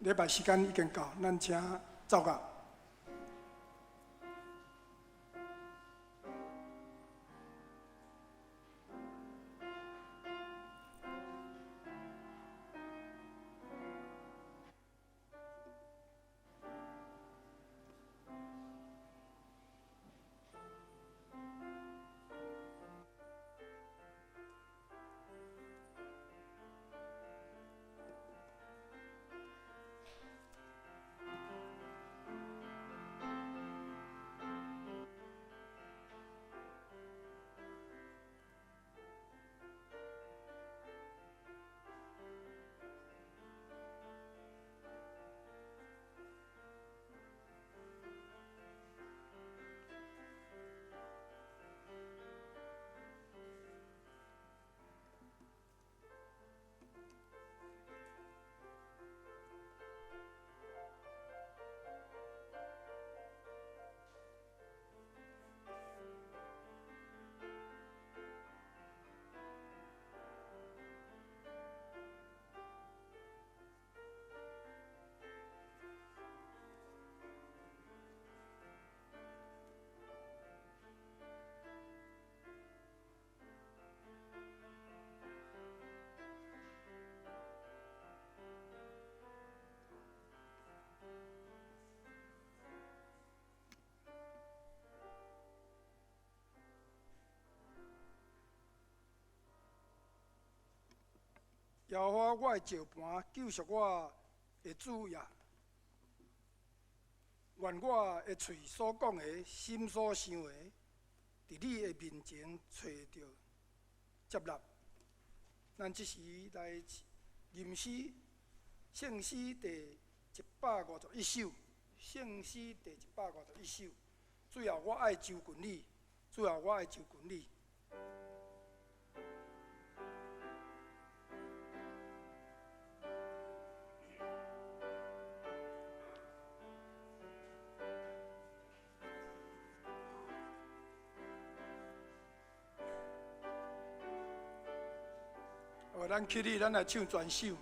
禮拜時間已經到，咱請奏樂。耶和華我的石磐，救贖我的主也，願我的喙所講的，心所想的，佇你的面前揣著接納。咱這時來吟詩，聖詩第151首，聖詩第151首。主啊，我愛就近你，主啊，我愛就近你。咱起立，咱來唱全首。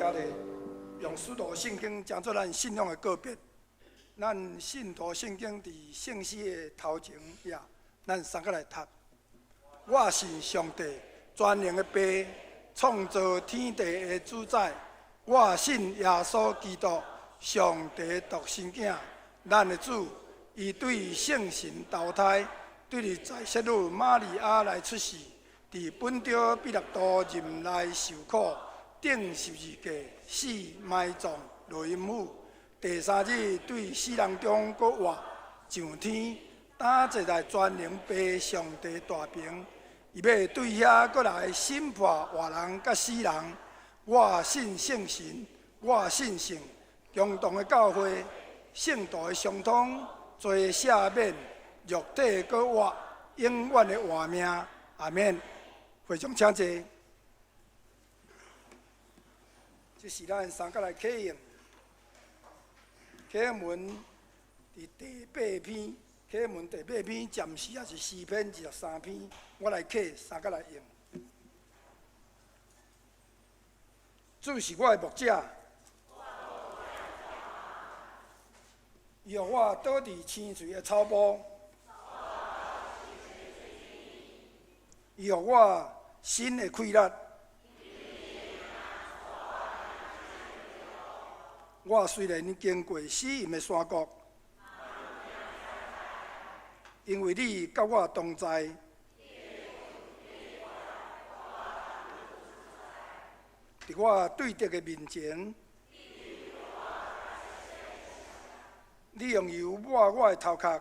徛咧，用使徒信經成做咱信仰的告別。咱信徒信經佇聖詩的頭前也，咱三個來讀。我信上帝，全能的父，創造天地的主宰。我信耶穌基督，上帝獨生囝，咱的主。伊對聖神投胎，對佇在聖女瑪利亞來出世，佇本丟彼拉多任內受苦，釘十字架，死埋葬，落陰府。第三日對死人中閣活，上天，擔坐在全能父上帝大爿。伊欲對遐閣來審判活人佮死人。我信聖神，我信聖共同的教會，聖徒的相通，罪赦免，肉體閣活，永遠的活命。阿們。會眾請坐。這是咱三個來啟用。啟用文佇第八篇，啟用文第八篇，暫時也是詩篇23篇，我來啟，三個來用。主是我的牧者，伊予我倒佇青翠的草埔，伊予我新的氣力。我雖然經過死蔭的山谷，因為你佮我同在。佇我對敵的面前，你用油抹我的頭殼，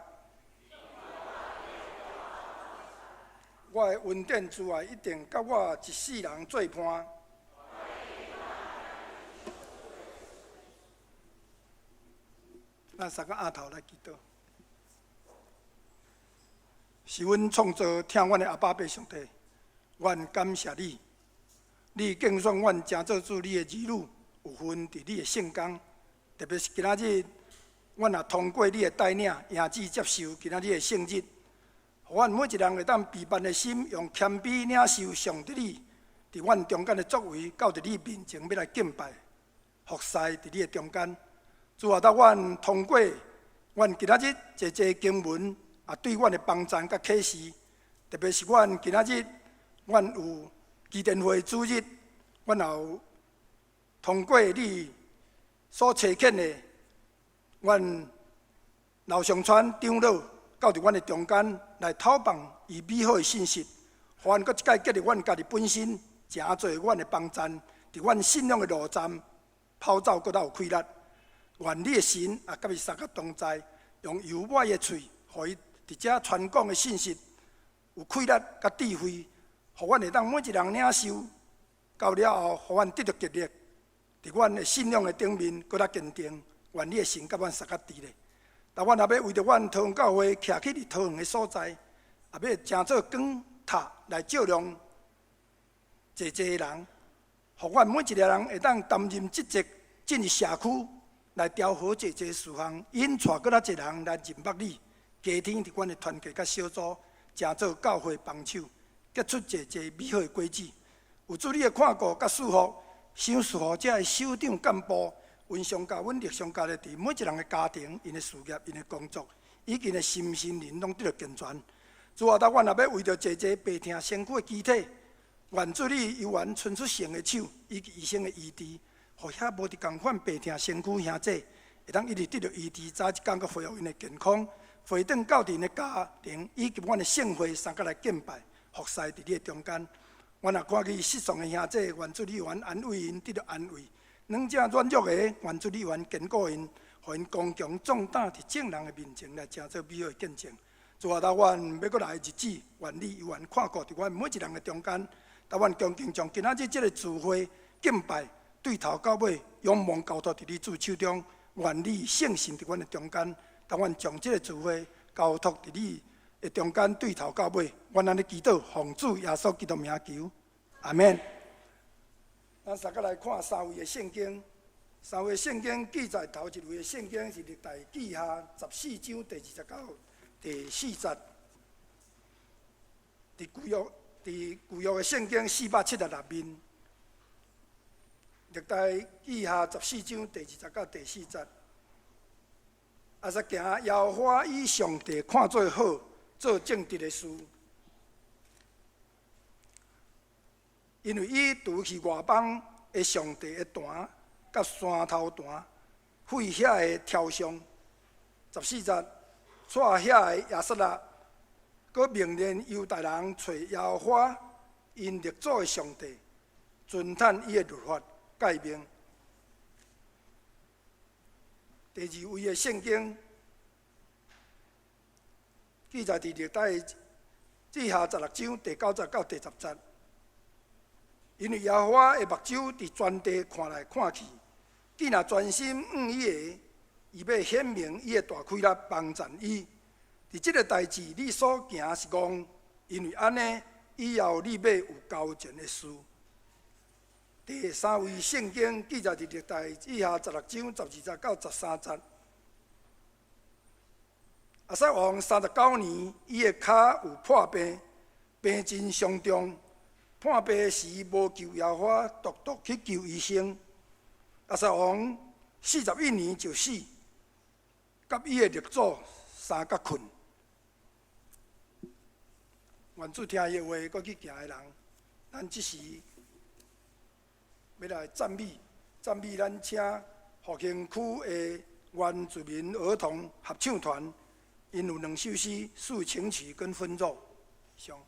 我的恩典慈愛一定佮我一世人做伴。咱三个阿頭來祈禱，是阮創造疼阮的阿爸父上帝，阮感謝你。你敬選阮成做主你的兒女，有份佇你的聖工。特別是今仔日，阮也通過你的帶領，迎接接受今仔日的聖日，予阮每一人會當卑慢的心，用謙卑領受上帝你佇阮中間的作為，到佇你面前欲來敬拜、服侍佇你的中間。主啊，當阮通過阮今仔日濟濟經文，也對阮的幫贊佮啟示。特別是阮今仔日，阮有基甸會主日，阮也有通過你所差遣的，阮劉尚川長老到佇阮的中間來透放伊美好的信息，予阮閣一擺建立阮家己本身，成做阮的幫贊，佇阮信仰的路站跑走閣較有氣力。願你的神也佮伊相佮同在，用油抹伊的喙，予伊佇遮傳講的信息有氣力佮智慧。予阮會當每一人領受，到了後，予阮得著激勵，佇阮的信仰的頂面閣較堅定。願你的神佮阮相佮佇咧。但阮也欲為著阮桃園教會徛起佇桃園的所在，也欲成做光塔來照亮濟濟的人，予阮每一个人會當擔任職責，進入社區來調和濟濟事項，引帶閣較濟人來認捌你，加添佇阮的團結佮小組，成做教會幫手。結出濟濟美好的果子，有主你的看顧佮祝福，賞賜予這个首長幹部，阮上教、阮力上教的，佇每一人的家庭、𪜶的事業、𪜶的工作，以及𪜶的身心靈，攏得著健全。主啊，當阮若欲為著濟濟病疼身軀的機體，願主你猶原伸出聖的手，以及醫生的醫治，予遐無佇仝款病疼身軀兄弟，會當一直得著醫治，早一工閣恢復𪜶的健康，回轉到𪜶的家庭，以及阮的聖會，相佮來敬拜。服侍佇你的中間，阮若看見失喪的兄弟，願主你猶原安慰𪜶，得著安慰；軟者軟弱的，願主你猶原堅固𪜶，予𪜶剛強壯膽，佇眾人的面前來成做美好的見證。主啊，當阮欲閣來的日子，願你猶原看顧佇阮每一人的中間。當阮恭敬將今仔日這个聚會敬拜，對頭到尾仰望交託佇你主手中。願你聖神佇阮的中間，當阮將這个聚會交託佇你的中間對頭到尾，阮按呢祈禱，奉主耶穌基督名求，阿們。咱三个來看三位的聖經，三位聖經記載頭一位的聖經是歷代記下14章第20到第4節。佇舊約，佇舊約的聖經476面，歷代記下14章第2節到第4節。亞撒行耶和華以上帝看做好、做正直的事，因為伊除去外邦的上帝的壇佮山頭壇，廢遐的雕像。14節，帶遐的亞撒勒，閣命令猶大人揣耶和華𪜶列祖的上帝，遵趁伊的律法誡命。第二位的聖經記載佇歷代志下16章第9節到第10節。因為耶和華的目睭佇全地看來看去，見若專心向伊的，伊欲顯明伊的大氣力幫贊伊。佇這个代誌，你所行是戇，因為按呢，以後你欲有交戰的事。第三位聖經記載佇歷代志下16章12節到13節。亞撒王39年，伊的跤有破病，病真傷重。破病時無求耶和華，獨獨去求醫生。亞撒王41年就死，佮伊的列祖相佮睏。願主聽伊的話，閣去行的人，咱這時欲來讚美，讚美咱請復興區的原住民兒童合唱團，𪜶有兩首詩《抒情曲》跟《紛擾》上。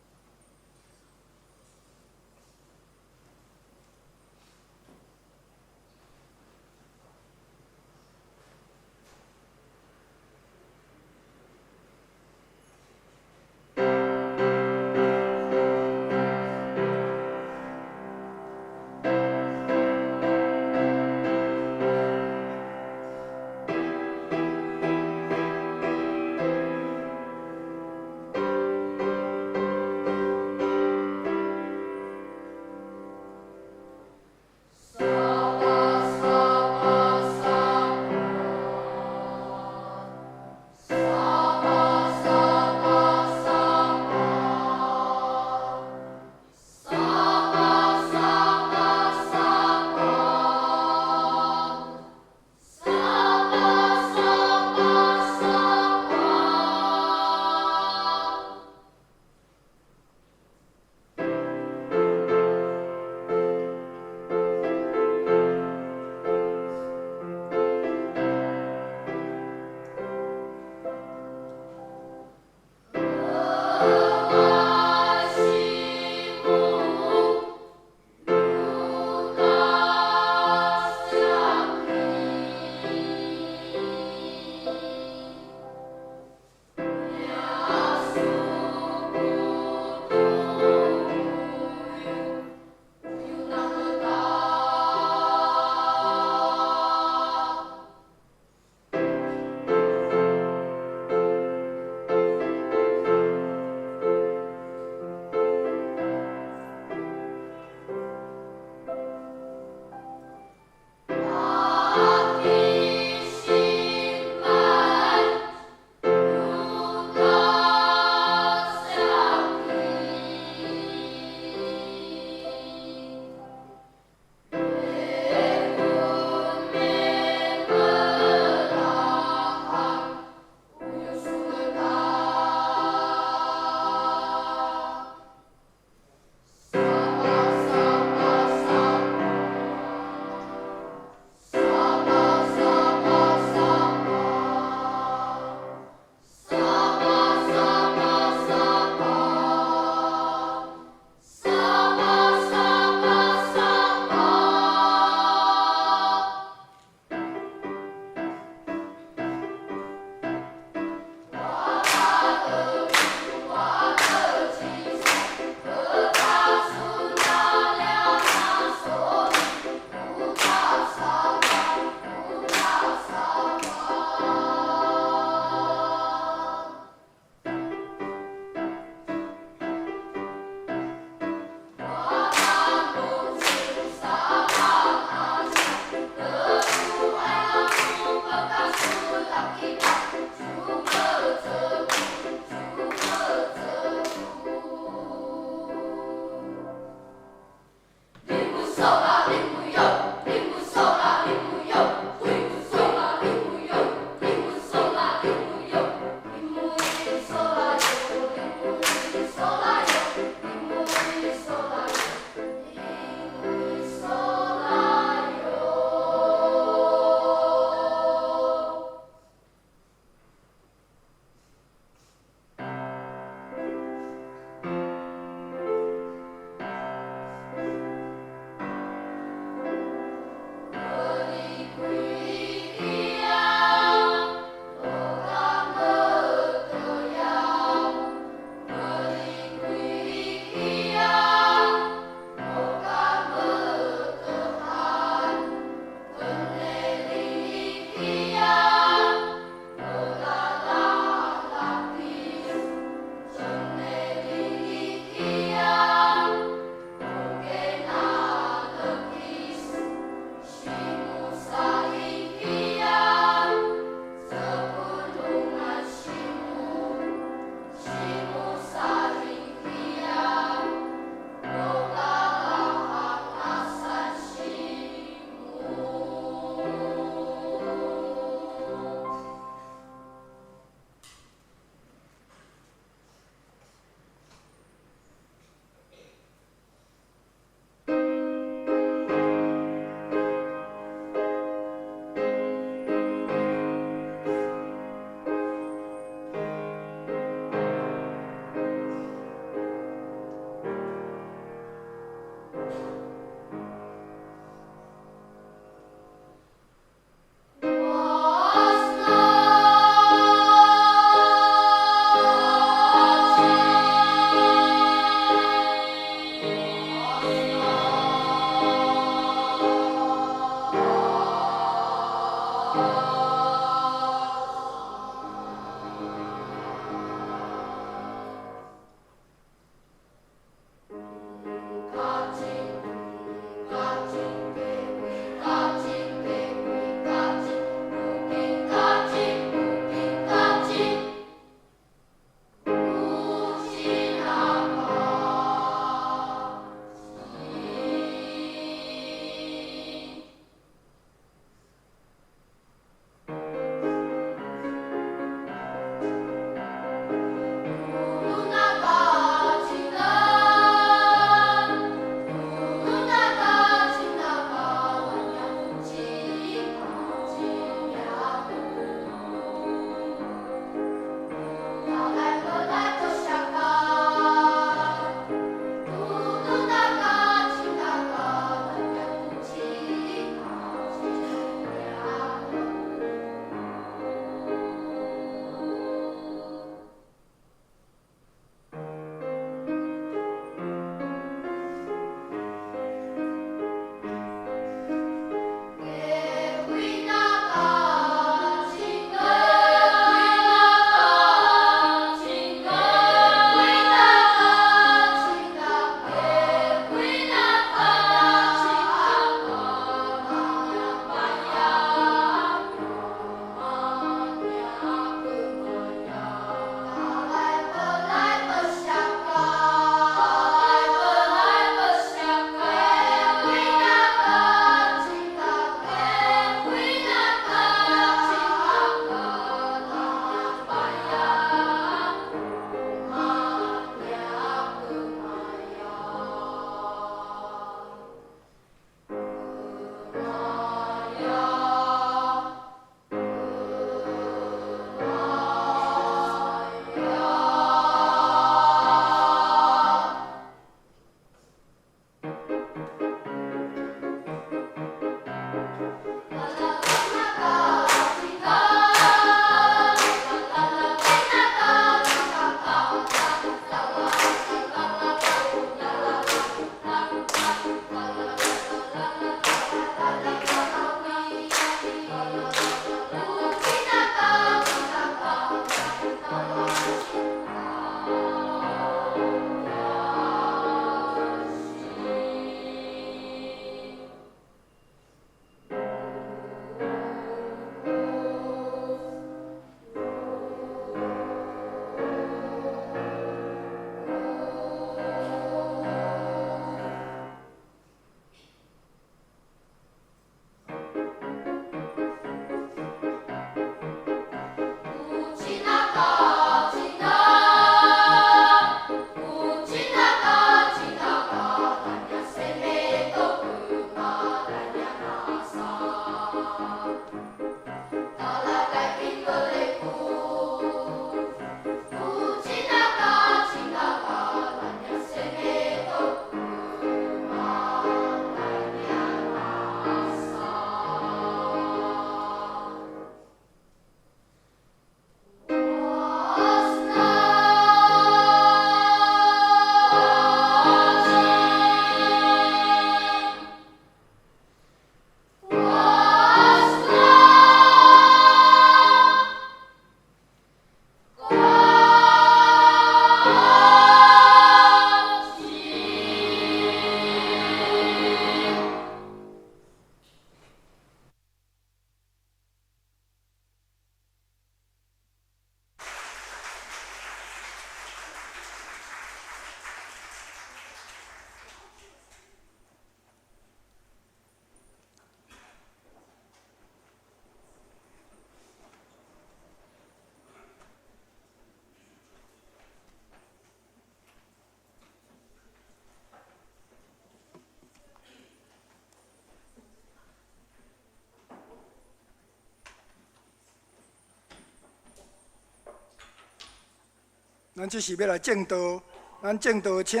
咱這時欲來證道，咱證道請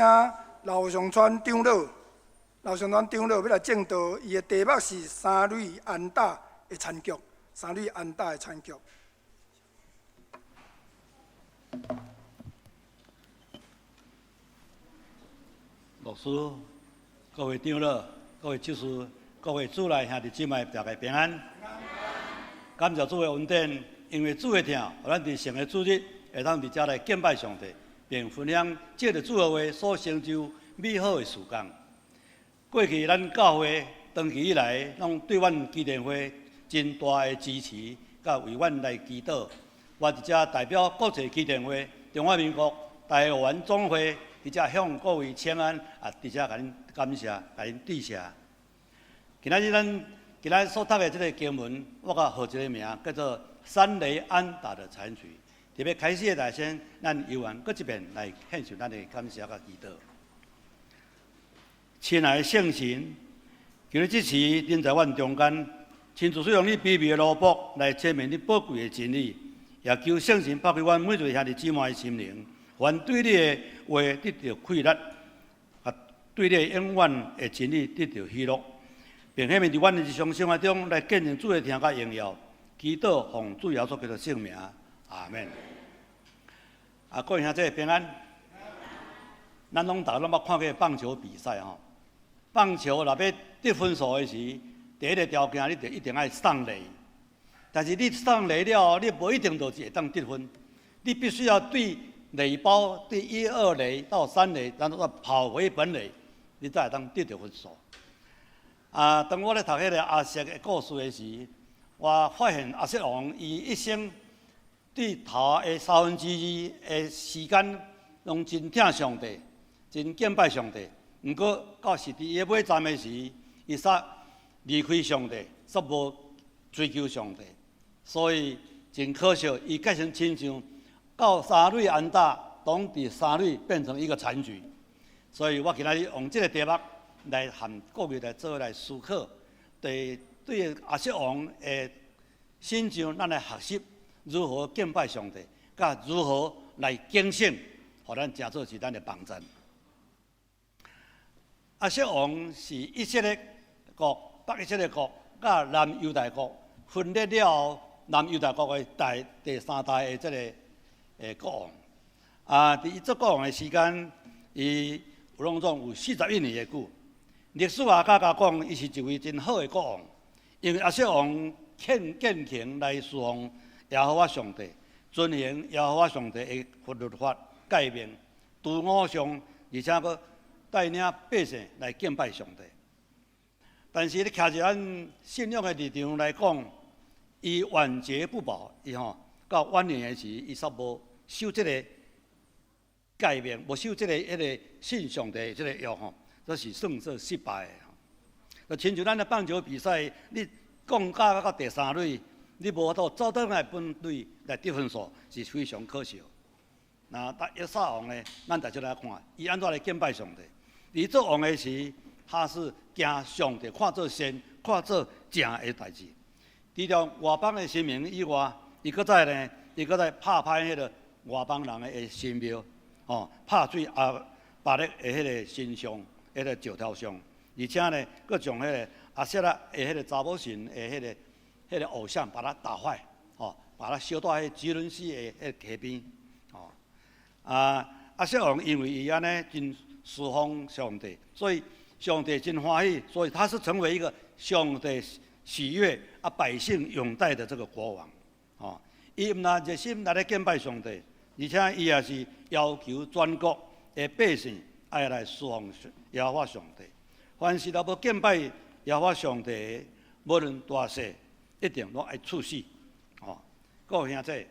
劉松川長老，劉松川長老欲來證道，伊的題目是三壘安打的殘局，三壘安打的殘局。牧師、各位長老、各位執事、各位主內兄弟姊妹，大家平安。感謝主的恩典，因為主的疼，予咱佇聖的主日會當佇遮來敬拜上帝，並分享藉著主的話所成就美好的事工。過去咱教會長期以來，攏對阮基甸會真大的支持，佮為阮來祈禱。我佇遮代表國際基甸會、中華民國台灣總會，佇遮向各位請安，也佇遮共恁感謝，共恁致謝。今仔日咱今仔日所讀的這个經文，我共號一个名，叫做三壘安打的殘局。佇欲開始的前，咱猶原閣一遍來獻上咱的感謝佮祈禱。親愛的聖神，求你這時臨在阮中間，親自使用你卑微的奴僕來證明你寶貴的真理，也求聖神拍開阮每一个兄弟姊妹的心靈，予阮對你的話得著氣力，啊，對你的永遠的真理得著喜樂，並顯明佇阮的日常生活中來見證主的疼佮榮耀。祈禱奉主耶穌基督聖名，阿門。啊，各位兄弟平安。咱攏逐家攏捌看過棒球比賽吼，棒球若欲得分數的時，第一个條件你就一定愛上壘。但是你上壘了後，你無一定就是會當得分，你必須要對壘包對一二壘到三壘，然後再跑回本壘，你才會當得著分數。啊，當我咧讀彼个亞瑟的故事的時，我發現亞瑟王伊一生對頭的三分之二的時間，攏真疼上帝，真敬拜上帝。毋過到是佇伊尾站的時，伊煞離開上帝，煞無追求上帝，所以真可惜，伊變成親像到三壘安打，當佇三壘變成一個殘局。所以我今仔日用這个題目來和各位來做來思考，對對亞瑟王的身上，咱來學習如何敬拜上帝，佮如何來警醒，予咱誠做是咱的幫贊。亞瑟王是以色列國、北以色列國佮南猶大國分裂了後，南猶大國的大第三代的這个國王。啊，佇伊做國王的時間，伊有攏總有41年的久。歷史學家講，伊是一位真好的國王，因為亞瑟王虔虔誠來侍奉耶和華上帝，遵行耶和華上帝的律法誡命，除偶像，而且閣帶領百姓來敬拜上帝。但是你徛佇咱信仰的立場來講，伊晚節不保，伊吼到晚年的時，伊煞無守這个誡命，無守這个彼个信上帝的這个約吼，這是算做失敗的。就親像咱的棒球比賽，你摃甲到第三壘，你無法度走轉來本壘來得分數，是非常可惜。那約撒王呢？咱大家來看，伊按怎來敬拜上帝？伊做王的時，他是將上帝看做神，看做正的代誌。除了外邦的神明以外，伊閣再呢，伊閣再拍歹彼个外邦人的神廟，吼，拍碎亞巴力的彼个神像，彼个石頭像，而且呢，閣將彼个亞舍拉的彼个查某神的彼个偶像，把它打壞，吼，把它燒佇彼個汲淪溪的彼个溪邊，吼。啊，亞瑟王因為伊按呢真侍奉上帝，所以上帝真歡喜，所以他是成為一個上帝喜悅啊百姓擁戴的這個國王，吼。伊毋但熱心來咧敬拜上帝，而且伊也是要求全國的百姓愛來侍奉耶和華上帝。凡是若無敬拜耶和華上帝的，無論大細，一定攏愛處死。吼，各位兄弟，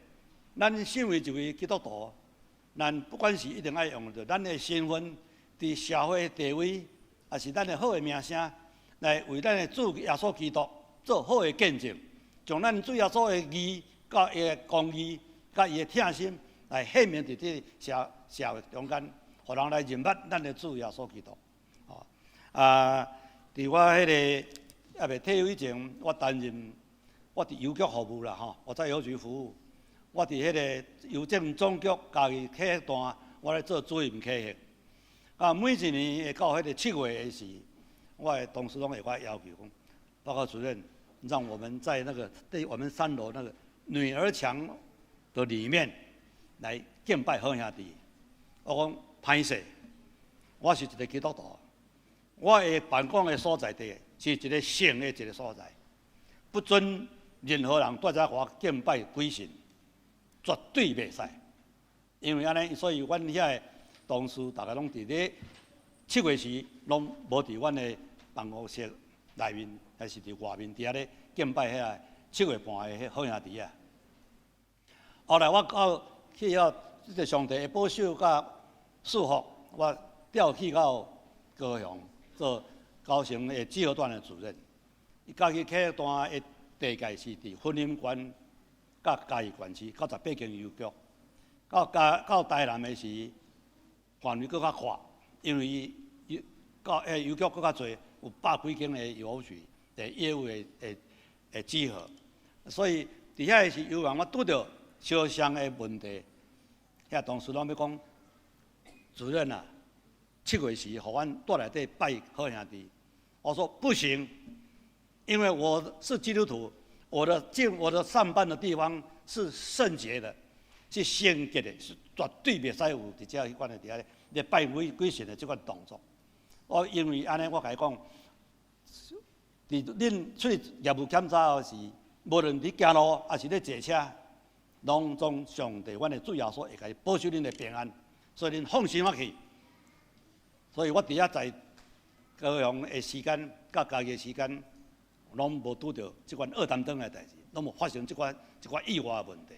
咱身為一位基督徒，咱不管是一定愛用著咱的身份，佇社會地位，抑是咱的好的名聲，來為咱的主耶穌基督做好的見證，將咱主耶穌的義、佮伊的公義、佮伊的疼心，來顯明佇這社社會中間，予人來認捌咱的主耶穌基督。吼啊！佇我彼个猶未退休以前，我擔任我佇郵局服務啦，吼，我在郵局服務。我佇彼个郵政總局嘉義客戶段，我咧做主任客戶。啊，每一年會到彼个7月的時，我的同事攏會共我要求講，報告主任，讓我們在那個對我們3樓那個女兒牆的裡面來敬拜好兄弟。我講歹勢，我是一個基督徒，我的辦公的所在地是一個聖的一個所在，不准任何人蹛遮共我敬拜鬼神，絕對袂使。因為按呢，所以阮遐的同事逐家攏佇咧7月時，攏無佇阮的辦公室內面，還是佇外面佇遐咧敬拜遐個7月半的彼好兄弟啊。後來我到去予這個上帝的保守佮祝福，我調去到高雄做高雄的聚合段的主任。伊家己客段的地界是佇雲林縣佮嘉義縣市98間郵局。到嘉到台南的時，範圍閣較闊，因為伊郵到郵局閣較濟，有百幾間的郵局的業務的集合，所以佇遐的時有人我拄著相像的問題，遐同事攏欲講，主任啊，7月時，予阮蹛內底拜好兄弟。我說不行，因為我是基督徒，我的上班的地方是聖潔的，是聖潔的，是絕對袂使有佇遮彼款的佇遐咧拜鬼鬼神的這款動作。我因為按呢，我共伊講，佇恁出去業務檢查時，無論佇行路抑是咧坐車，攏總上帝，阮的主耶穌會共保守恁的平安，所以恁放心仔去。所以我佇遐在高雄的時間，佮嘉義的時間，攏無拄著這款僫擔當的代誌，攏無發生這款意外的問題。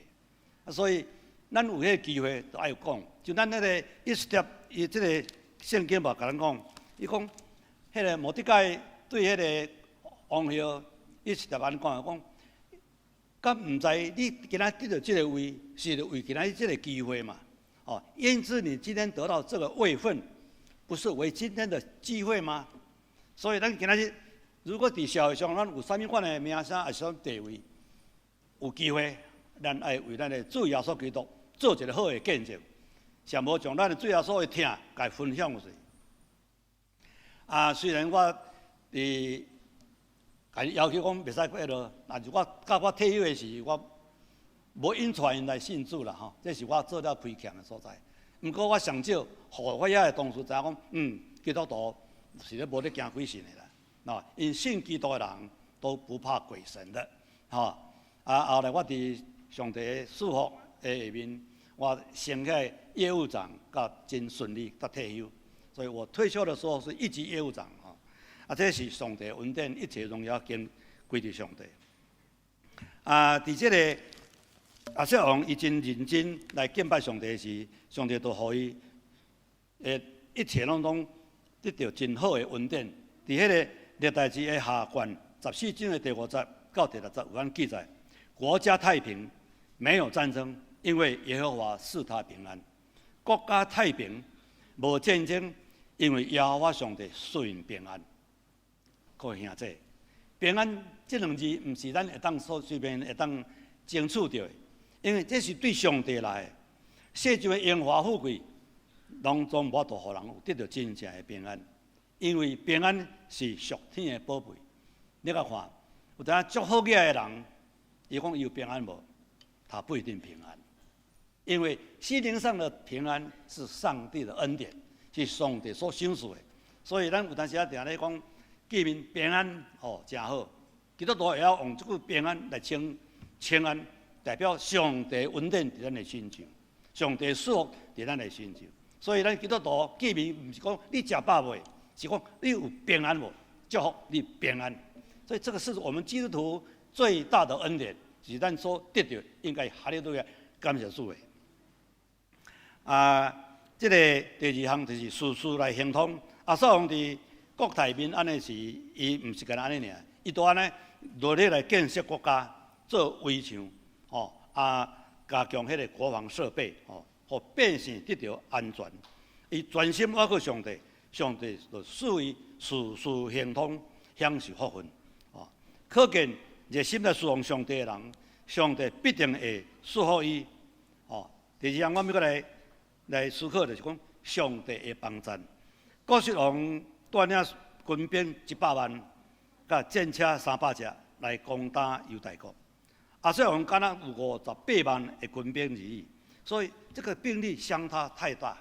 啊，所以咱有彼个機會，就愛講。就咱彼个以斯帖，伊這個聖經嘛，共咱講，伊講，彼个末底改對彼个王后以斯帖按呢講，講，敢毋知你今仔得著這个位，是為今仔這个機會嘛？哦，焉知你今天得到這個位份，不是為今天的機會嗎？所以咱今仔日，如果佇社會上，咱有啥物款的名聲，抑是啥地位，有機會，咱愛為咱的主耶穌基督做一個好的見證，上無將咱的主耶穌的疼，共分享出去。啊，雖然我佇共伊要求講袂使過落，但是我到我退休的時，我無引帶𪜶來信主啦吼，這是我做了虧欠的所在。毋過我上少，予我遐的同事知影講，基督徒是咧無咧驚鬼神的啦。喏，𪜶信基督的人都不怕鬼神的，吼。啊，後來我佇上帝的祝福的下面，我升起業務長，佮真順利，佮退休。所以我退休的時候是一級業務長，吼。啊，這是上帝恩典，一切榮耀歸歸佇上帝。啊，佇這个亞撒王伊真認真來敬拜上帝時，上帝就予伊的一切攏總得著真好的恩典。佇彼个歷代志的下卷14章的第5節到第6節有按呢記載：國家太平，沒有戰爭，因為耶和華賜他平安；國家太平，無戰爭，因為耶和華上帝賜𪜶平安。各位兄弟，平安這兩字毋是咱會當所隨便會當爭取著的，因為這是對上帝來的。世上的榮華富貴，攏總無法度予人有得著真正的平安，因為平安是屬天的寶貝。你共看，有當足好額的人，伊講伊有平安無？他不一定平安，因為心靈上的平安是上帝的恩典，是上帝所賞賜的。所以咱有當時仔定咧講，記面平安哦，誠好。基督徒會曉用這句平安來稱稱安，代表上帝恩典佇咱的身上，上帝祝福佇咱的身上。所以咱基督徒見面毋是講你食飽未，是講你有平安無？祝福你平安。所以這個是我們基督徒最大的恩典，是咱所得著應該哈利路亞感謝主的。啊，這个第二項就是事事來亨通。亞撒王佇國泰民安的時，伊毋是干焦按呢爾，伊都按呢努力來建設國家，做圍牆，吼啊，加強彼个國防設備，吼，予百姓得著安全。伊專心倚靠上帝，上帝就賜伊事事亨通，享受福分。哦，可見熱心來侍奉上帝的人，上帝必定會賜福伊。哦，第二項我欲閣來思考就是講，上帝的幫贊。古實王帶領軍兵100萬，佮戰車300隻來攻打猶大國。亞述王敢若有58萬的軍兵而已，所以這個兵力相差太大，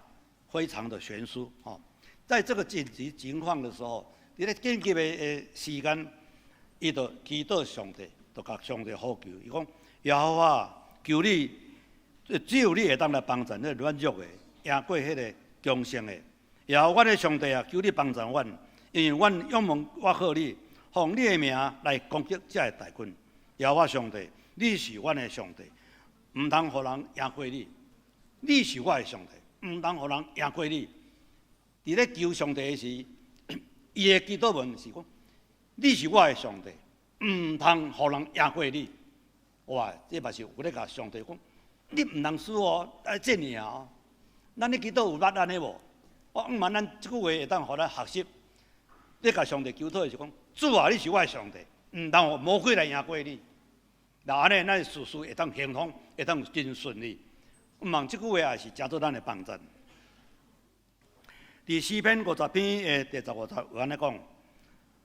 非常的懸殊。吼，在這個緊急情況的時候，佇咧緊急的時間，伊就祈禱上帝，就共上帝呼求，伊講：耶和華，求你，只有你會當來幫贊彼個軟弱的，贏過彼個強盛的。耶和華阮的上帝啊，求你幫贊阮，因為阮仰望倚靠你，奉你的名來攻擊這个大軍。耶和華上帝，你是阮的上帝，毋通予人贏過你。你是我的上帝，毋通予人贏過你。佇咧求上帝的時，伊的祈禱文是講：你是我的上帝，毋通予人贏過你。哇！這嘛是有咧共上帝講，你毋通輸哦，愛戰贏哦。咱咧祈禱有捌按呢無？我毋瞞咱這句話會當予咱學習。你共上帝求禱的是講：主啊，你是我的上帝，毋通予魔鬼來贏過你。若按呢，咱事事會當亨通，會當真順利。毋茫這句話也是誠做咱的幫贊。佇詩篇50篇的第15節有按呢講，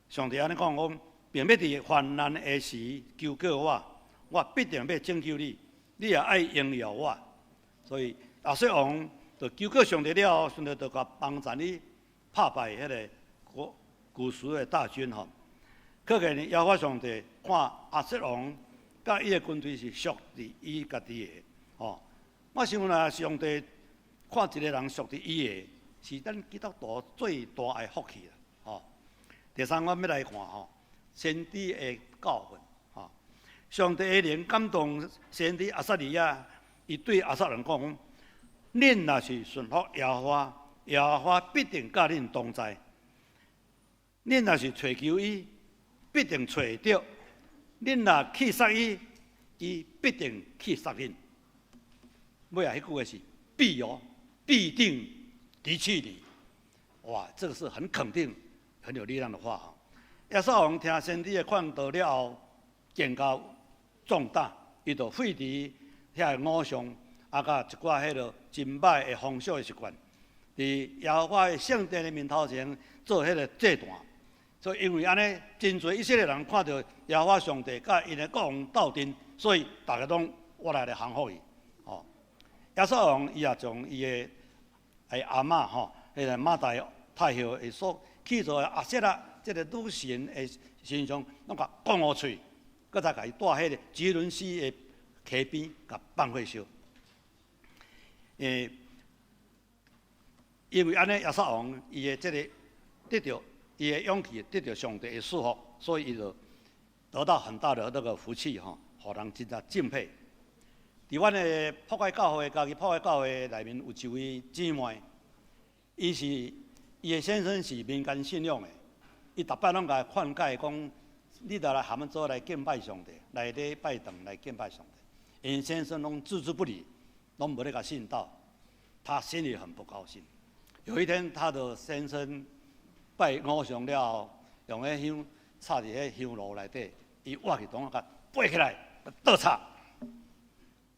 上帝按呢講講，並欲佇患難的時求告我，我必定欲拯救你，你也愛榮耀我。所以亞述王就求告上帝了後，上帝就共幫贊伊拍敗彼个古古實的大軍吼。可見耶和華上帝看亞述王佮伊的軍隊是屬佇伊家己的吼。我想若上帝看一個人屬佇伊的，是咱基督徒最大的福氣啦吼。第三，我欲來看吼，先知的教訓吼。上帝的靈感動先知亞撒利雅，伊對亞述人講：恁若是順服耶和華，耶和華必定佮恁同在；恁若是揣求伊，必定揣會著；恁若棄殺伊，伊必定棄殺恁。尾仔彼句話是必哦，必定離棄你。哇，這個是很肯定、很有力量的話哈。亞述王聽先知的勸導了後，更加壯膽，伊就廢除遐个偶像，啊，佮一寡彼个真歹的風俗的習慣，佇耶和華的聖殿的面頭前做彼个祭壇。所以因為按呢，真濟以色列人看著耶和華上帝佮𪜶的國王鬥陣，所以逐家攏倚來來降服伊。吼，亞述王伊也將伊的阿嬤吼，彼个瑪代太后的所起造的亞舍拉這个女神的神像，攏共講予碎，閣再共伊帶彼个汲淪溪的溪邊，共放火燒。因為按呢，亞述王伊的這个得著伊的勇氣，得著上帝的賜福，所以伊就得到很大的那個福氣吼，予人真正敬佩。佇阮的博愛教會，家己博愛教會內面有一位姊妹，伊是伊的先生是民間信仰的，伊逐擺攏共勸誡講，你著來和阮做來敬拜上帝，來禮拜堂來敬拜上帝。𪜶先生攏置之不理，攏無咧共信道，他心裡很不高興。有一天，他的先生拜偶像了後，用彼香插佇彼香爐內底，伊倚去當共背起來，倒插，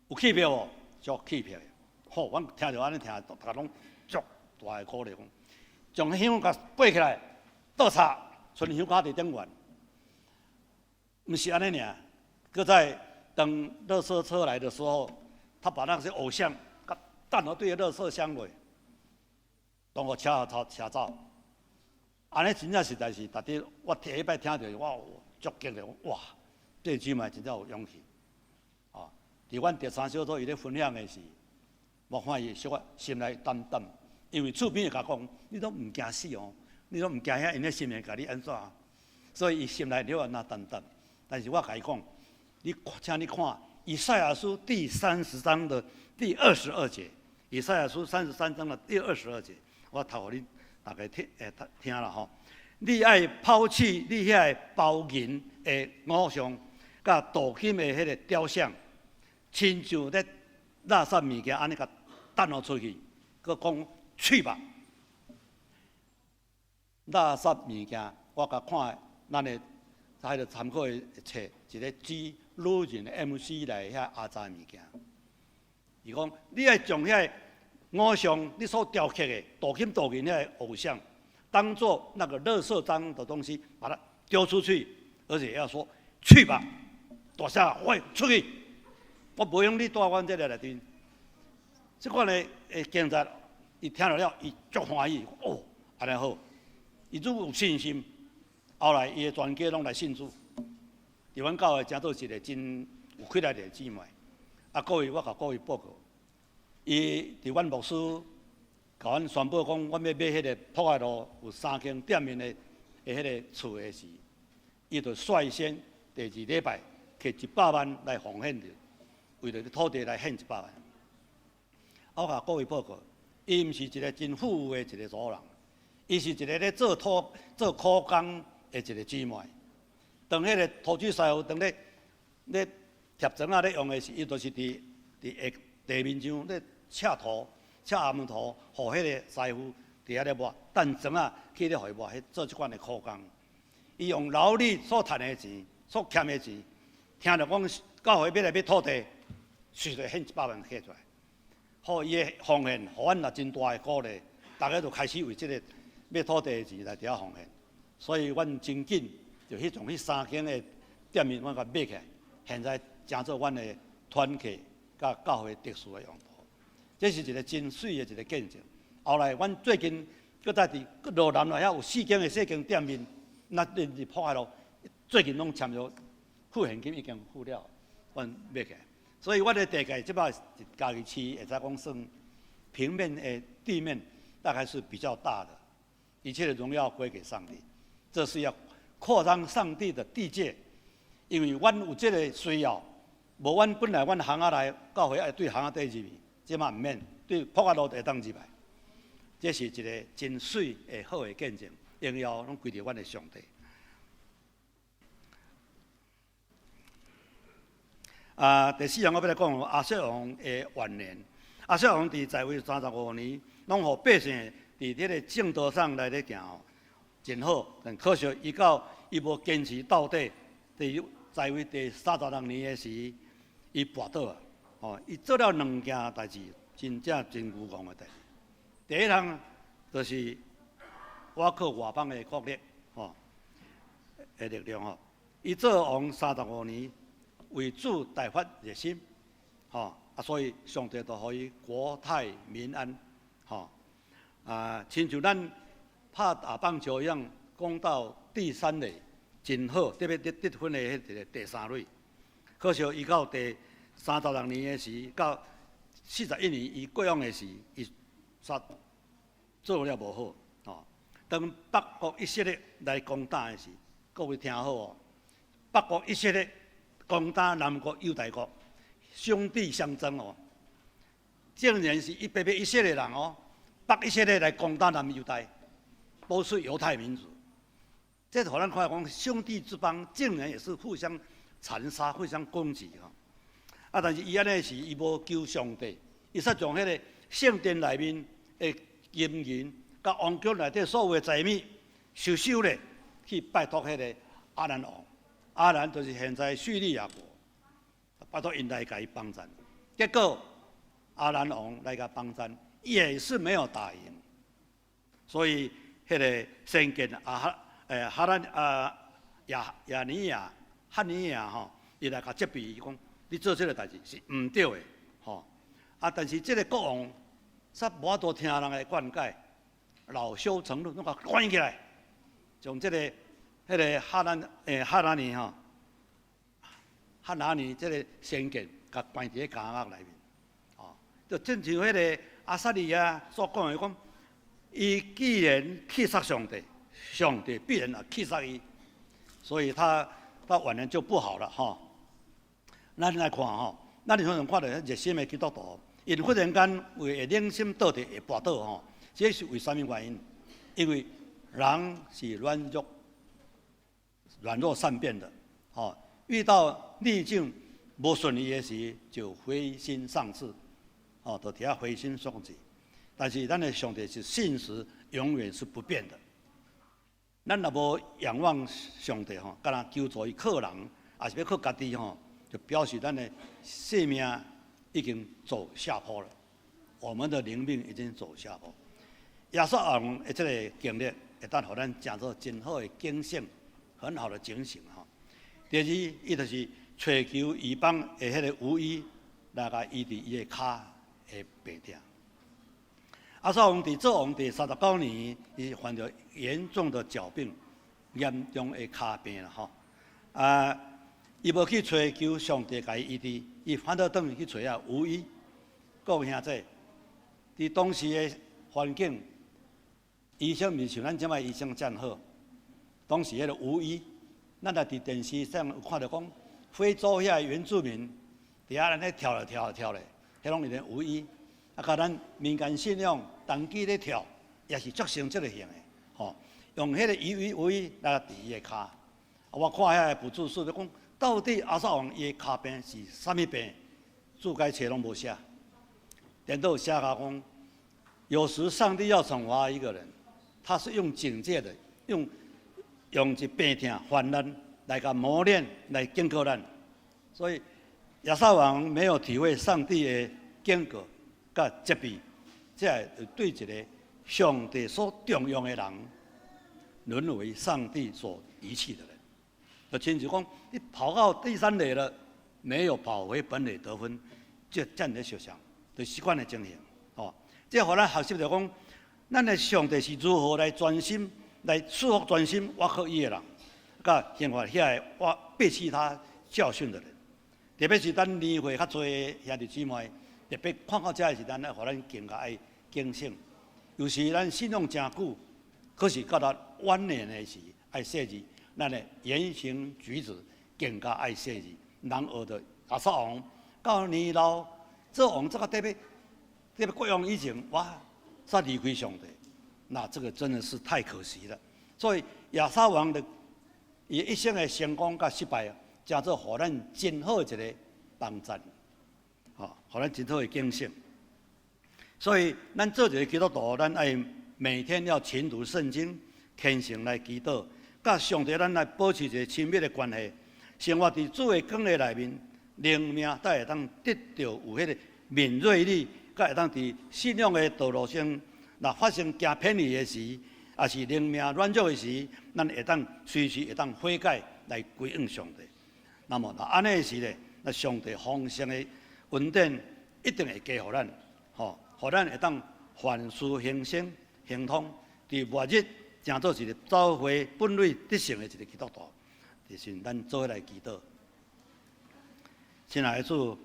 有氣魄無？足氣魄的。吼，阮聽著按呢聽，逐家攏足大的鼓勵講，將香共背起來，倒插，賰香跤佇頂懸。毋是按呢爾，閣再當垃圾車來的時候，他把那些偶像共擲予對垃圾箱內，當予車頭車走。按呢真正實在是，逐日我第一擺聽著，我足激的，哇！這個姊妹真正有勇氣。啊，佇阮第三小組伊咧分享的時，我看伊小可心內澹澹，因為厝邊會共講，你攏毋驚死哦，你攏毋驚遐𪜶的心會共你按怎？所以伊心內了按怎澹澹。但是我共伊講，你請你看以賽亞書第30章的第22節，以賽亞書三十三章的第二十二節，我讀予恁逐家聽，會聽啦吼。你愛拋棄你遐个包銀的偶像，佮鍍金的彼个雕像，親像咧垃圾物件按呢共擲予出去，閣講去吧。垃圾物件，我共看咱的彼个參考的冊，一个 G 老人 MC 來遐阿雜物件。伊講你愛將遐個偶像，你所雕刻的鍍金鍍銀遐個偶像，當做那個垃圾髒的東西，把它丟出去，而且要說去吧，大聲喂出去，我無用你蹛阮這个內面。這款的的警察，伊聽著了，伊足歡喜，哦，按呢好，伊愈有信心。後來伊的全家攏來信主，佇阮教會成做一個真有氣力的姊妹。啊，各位，我共各位報告，伊佇阮牧師共阮宣布講，阮欲買彼个博愛路有三間店面的的彼个厝的時，伊就率先第二禮拜摕一百萬來奉獻著，為著土地來獻一百萬。我共各位報告，伊毋是一個真富有的一個查某人，伊是一個咧做土做苦工的一個姊妹。當彼個土主師傅當咧咧貼磚仔咧用的時，伊就是佇佇下地面上咧赤土、赤頷土，予彼個師傅佇遐咧抹，等磚仔去咧予伊抹，彼做這款的苦工。伊用勞力所趁的錢、所欠的錢，聽著講教會欲來買土地，隨就獻一百萬摕出來。予伊的奉獻，予阮也真大的鼓勵，大家就開始為這個買土地的錢來佇遐奉獻。所以阮真緊就彼從彼三間的店面，阮共買起來，現在成做阮的團契佮教會特殊的用途。這是一個真媠的一個見證。後來阮最近閣再佇羅南內遐有四間的細間店面，那佇佇博愛路最近攏簽約付現金已經付了，阮買起來。所以阮的地界這擺嘉義市會使講算平面的地面，大概是比較大的。一切的榮耀歸給上帝，這是要擴張上帝的地界，因為阮有這個需要，無阮本來阮巷仔內教會愛對巷仔底入去，這馬毋免對博愛路會當入來。這是一個真媠的好的見證，榮耀攏歸佇阮的上帝。啊，第四項我欲來講亞撒王的晚年。亞撒王佇在位35年，攏予百姓佇這个正道上來咧行吼，真好。但可惜伊到伊無堅持到底，佇在位第三十六年的時，伊跋倒啊！吼，伊做了兩件代誌，真正真愚戇的代誌。第一項就是倚靠外邦的國力，吼的力量吼。伊做王三十五年。為主大發熱心，吼啊，所以上帝就予伊國泰民安，吼啊，親像咱拍打棒球一樣，攻到第三壘真好，特別得得分的彼一個第三壘。可惜伊到第三十六年的時，到41年伊過往的時，伊煞做了無好，吼。當北國以色列來攻打的時，各位聽好哦，北國以色列。攻打南國猶大國，兄弟相爭哦。竟然是一百百以色列人哦，北以色列來攻打南猶大，都是猶太民族。這予咱看講兄弟之邦，竟然也是互相殘殺、互相攻擊吼。啊，但是伊按呢時，伊無求上帝，伊煞將彼个聖殿內面的金銀，佮王宮內底所有的財物收收咧，去拜託彼个亞蘭王。亞蘭就是現在敘利亞國，拜託𪜶來共伊幫贊，結果亞蘭王來共幫贊，也是沒有打贏。所以彼个先見阿哈哈蘭啊亞亞尼亞哈尼亞吼，伊來共責備伊講：你做這个代誌是毋對的，吼！啊，但是這个國王煞無法度聽人的勸解，惱羞成怒，攏共關起來，將這个。彼个哈蘭哈拿尼吼，哈拿尼這个先見，共關佇咧監獄內面，哦，就親像彼个亞撒利亞所講的講，伊既然棄殺上帝，上帝必然也棄殺伊，所以他他晚年就不好了吼。咱來看吼，咱常常看著熱心的基督徒，𪜶忽然間會冷心倒地會跋倒吼，這是為啥物原因？因為人是軟弱。軟弱善變的，吼，遇到逆境無順利的時，就灰心喪志，吼，就佇遐灰心喪志。但是咱的上帝是信實，永遠是不變的。咱若無仰望上帝吼，敢若求助於靠人，抑是欲靠家己吼，就表示咱的生命已經走下坡了，我們的靈命已經走下坡。亞撒王的這个經歷，會當予咱誠做真好的警醒，很好的警醒吼。第二，伊就是揣求異邦的彼个巫醫來共醫治伊的跤的病痛。亞撒王佇做王第39年，伊患著嚴重的腳病，嚴重的跤病啦吼。啊，伊無去揣求上帝共伊醫治，伊反倒轉去揣遐巫醫。各位兄弟，佇當時的環境，醫生毋是像咱這擺醫生遮爾好。當時彼个巫醫，咱若佇電視上有看著講，非洲遐原住民佇遐按呢跳來跳來跳咧，彼攏是咧巫醫。啊，佮咱民間信仰，童乩咧跳，也是足像這个型的，吼，用彼个巫醫來治伊的跤。我看遐个補助書，就講到底亞撒王伊的跤病是啥物病？注解冊攏無寫，顛倒寫甲講，有時上帝要懲罰一個人，他是用警戒的，用一病痛患難來共磨練，來警告咱。所以亞撒王沒有體會上帝的警告佮責備，這會對一个上帝所重用的人，淪為上帝所遺棄的人。就親像講，你跑到第三壘了，沒有跑回本壘得分，就這樣設想，就習慣的情形。哦，這予咱學習著講，咱的上帝是如何來專心來賜福專心倚靠伊的人，佮懲罰遐个我背棄他教訓的人。特別是咱年歲較濟的兄弟姊妹，特別看到這个時陣，予咱更加愛警醒。有時咱信仰誠久，可是到了晚年的時，愛細膩，咱的言行舉止更加愛細膩。人學著亞撒王到年老做王做到特別特別國王以前，哇，煞離開上帝，那這個真的是太可惜了。所以亞撒王的伊一生的成功佮失敗，誠做予咱真好一个幫贊，吼，予咱真好的警醒。所以咱做一个基督徒，咱愛每天要勤讀聖經，虔誠來祈禱，佮上帝咱來保持一个親密的關係，生活佇主的光的內面，靈命才會當得著有彼个敏銳力，才會當佇信仰的道路上，若發生行偏離的時，抑是靈命軟弱的時，咱會當隨時會當悔改來歸向上帝。那麼，若按呢時咧，那上帝豐盛的恩典一定會加予咱，吼，予咱會當凡事興盛亨通，佇末日成做一个走回本壘得勝的一个基督徒。就是咱做伙來祈禱。親愛的主，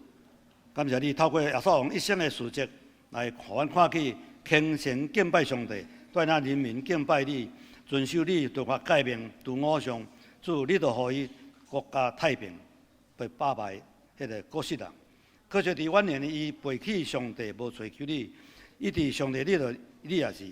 感謝你透過亞撒王一生的事蹟，來予阮看見虔誠敬拜上帝，帶領人民敬拜你，遵守你律法誡命，除偶像，主你就予伊國家太平，被打敗彼个古實人。可是佇晚年，伊背棄上帝，無揣求你，伊佇上帝，你就你也是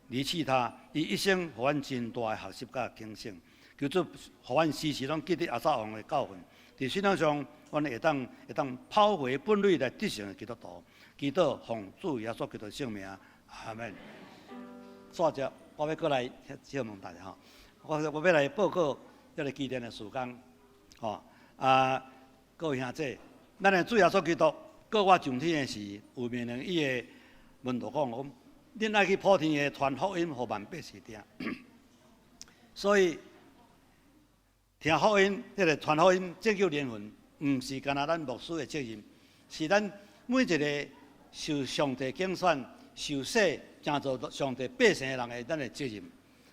離棄他。伊一生予阮真大的學習佮警醒，求主予阮時時攏記得亞撒王的教訓。佇信仰上，阮會當跑回本壘來得勝的基督徒。祈禱奉主耶穌基督聖名，阿門。煞接，我欲閣來請問大家吼，我欲來報告這个基甸的事工，吼啊，各位兄弟，咱的主耶穌基督閣活上天的時，有命令伊的門徒講講，恁愛去普天下傳福音，予萬百姓聽。所以聽福音，彼个傳福音拯救靈魂，毋是干焦咱牧師的責任，是咱每一个受上帝揀選、受洗、成做上帝百姓的人的咱的責任。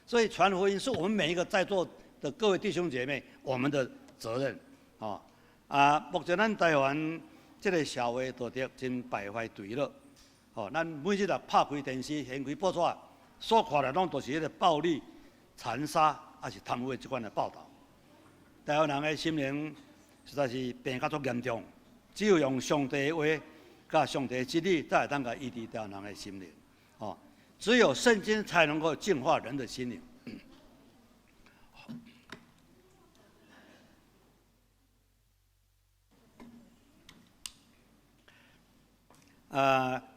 所以傳福音是我們每一個在座的各位弟兄姐妹，我們的責任。吼啊，目前咱台灣這个社會道德真敗壞墜落。吼，咱每日若拍開電視、掀開報紙，所看的攏都是彼个暴力、殘殺，抑是貪污的這款的報導。台灣人的心靈實在是病甲足嚴重，只有用上帝的話、佮上帝的真理，才會當共醫治台灣人的心靈。吼，只有聖經才能夠淨化人的心靈。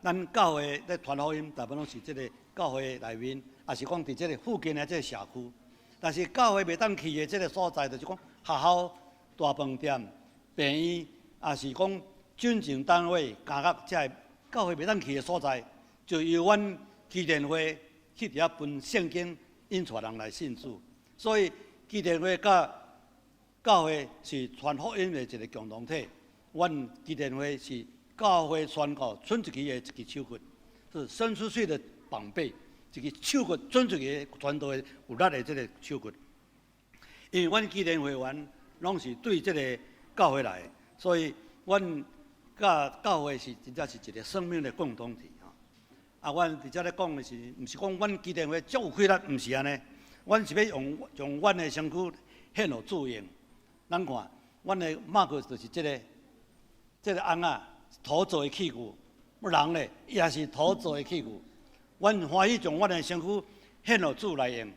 咱教會咧傳福音，大部分攏是這个教會內面，抑是講佇這个附近的這个社區。但是教會袂當去的這个所在，就是講學校、大飯店、病院，抑是講軍警單位、監獄，這个教會袂當去的所在，就由阮基甸會去佇遐分聖經，引帶人來信主。所以基甸會佮教會是傳福音的一个共同體。阮基甸會是教會宣告伸出去的一支手骨，是伸出去的膀臂，一支手骨伸出去傳道的有力的這个手骨。因為阮基甸會員攏是對這个教會來的，所以阮佮教會是真正是一个生命的共同體吼。啊，阮佇遮咧講的是，毋是講阮基甸會足有氣力，毋是按呢。阮是欲用將阮的身軀獻予主用。咱看，阮的馬克就是這个甕仔，土做的器具，人咧也是土做的器具。阮歡喜將阮的身軀獻予主來用，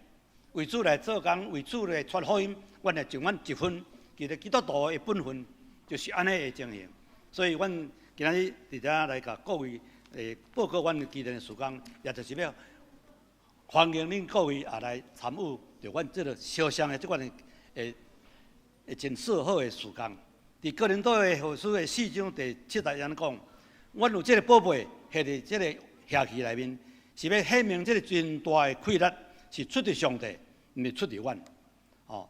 為主來做工，為主來傳福音，阮會盡阮一份，其實基督徒的本分就是按呢的情形。所以，阮今仔日佇遮來共各位報告阮基甸的事工，也就是欲歡迎恁各位也來參與著阮這个小小的這款的會真說好的事工。佇哥林多後書的四章第七節按呢講，阮有這个寶貝，獻佇這个瓦器內面，是欲顯明這个真大的氣力是出佇上帝，毋是出佇阮。吼，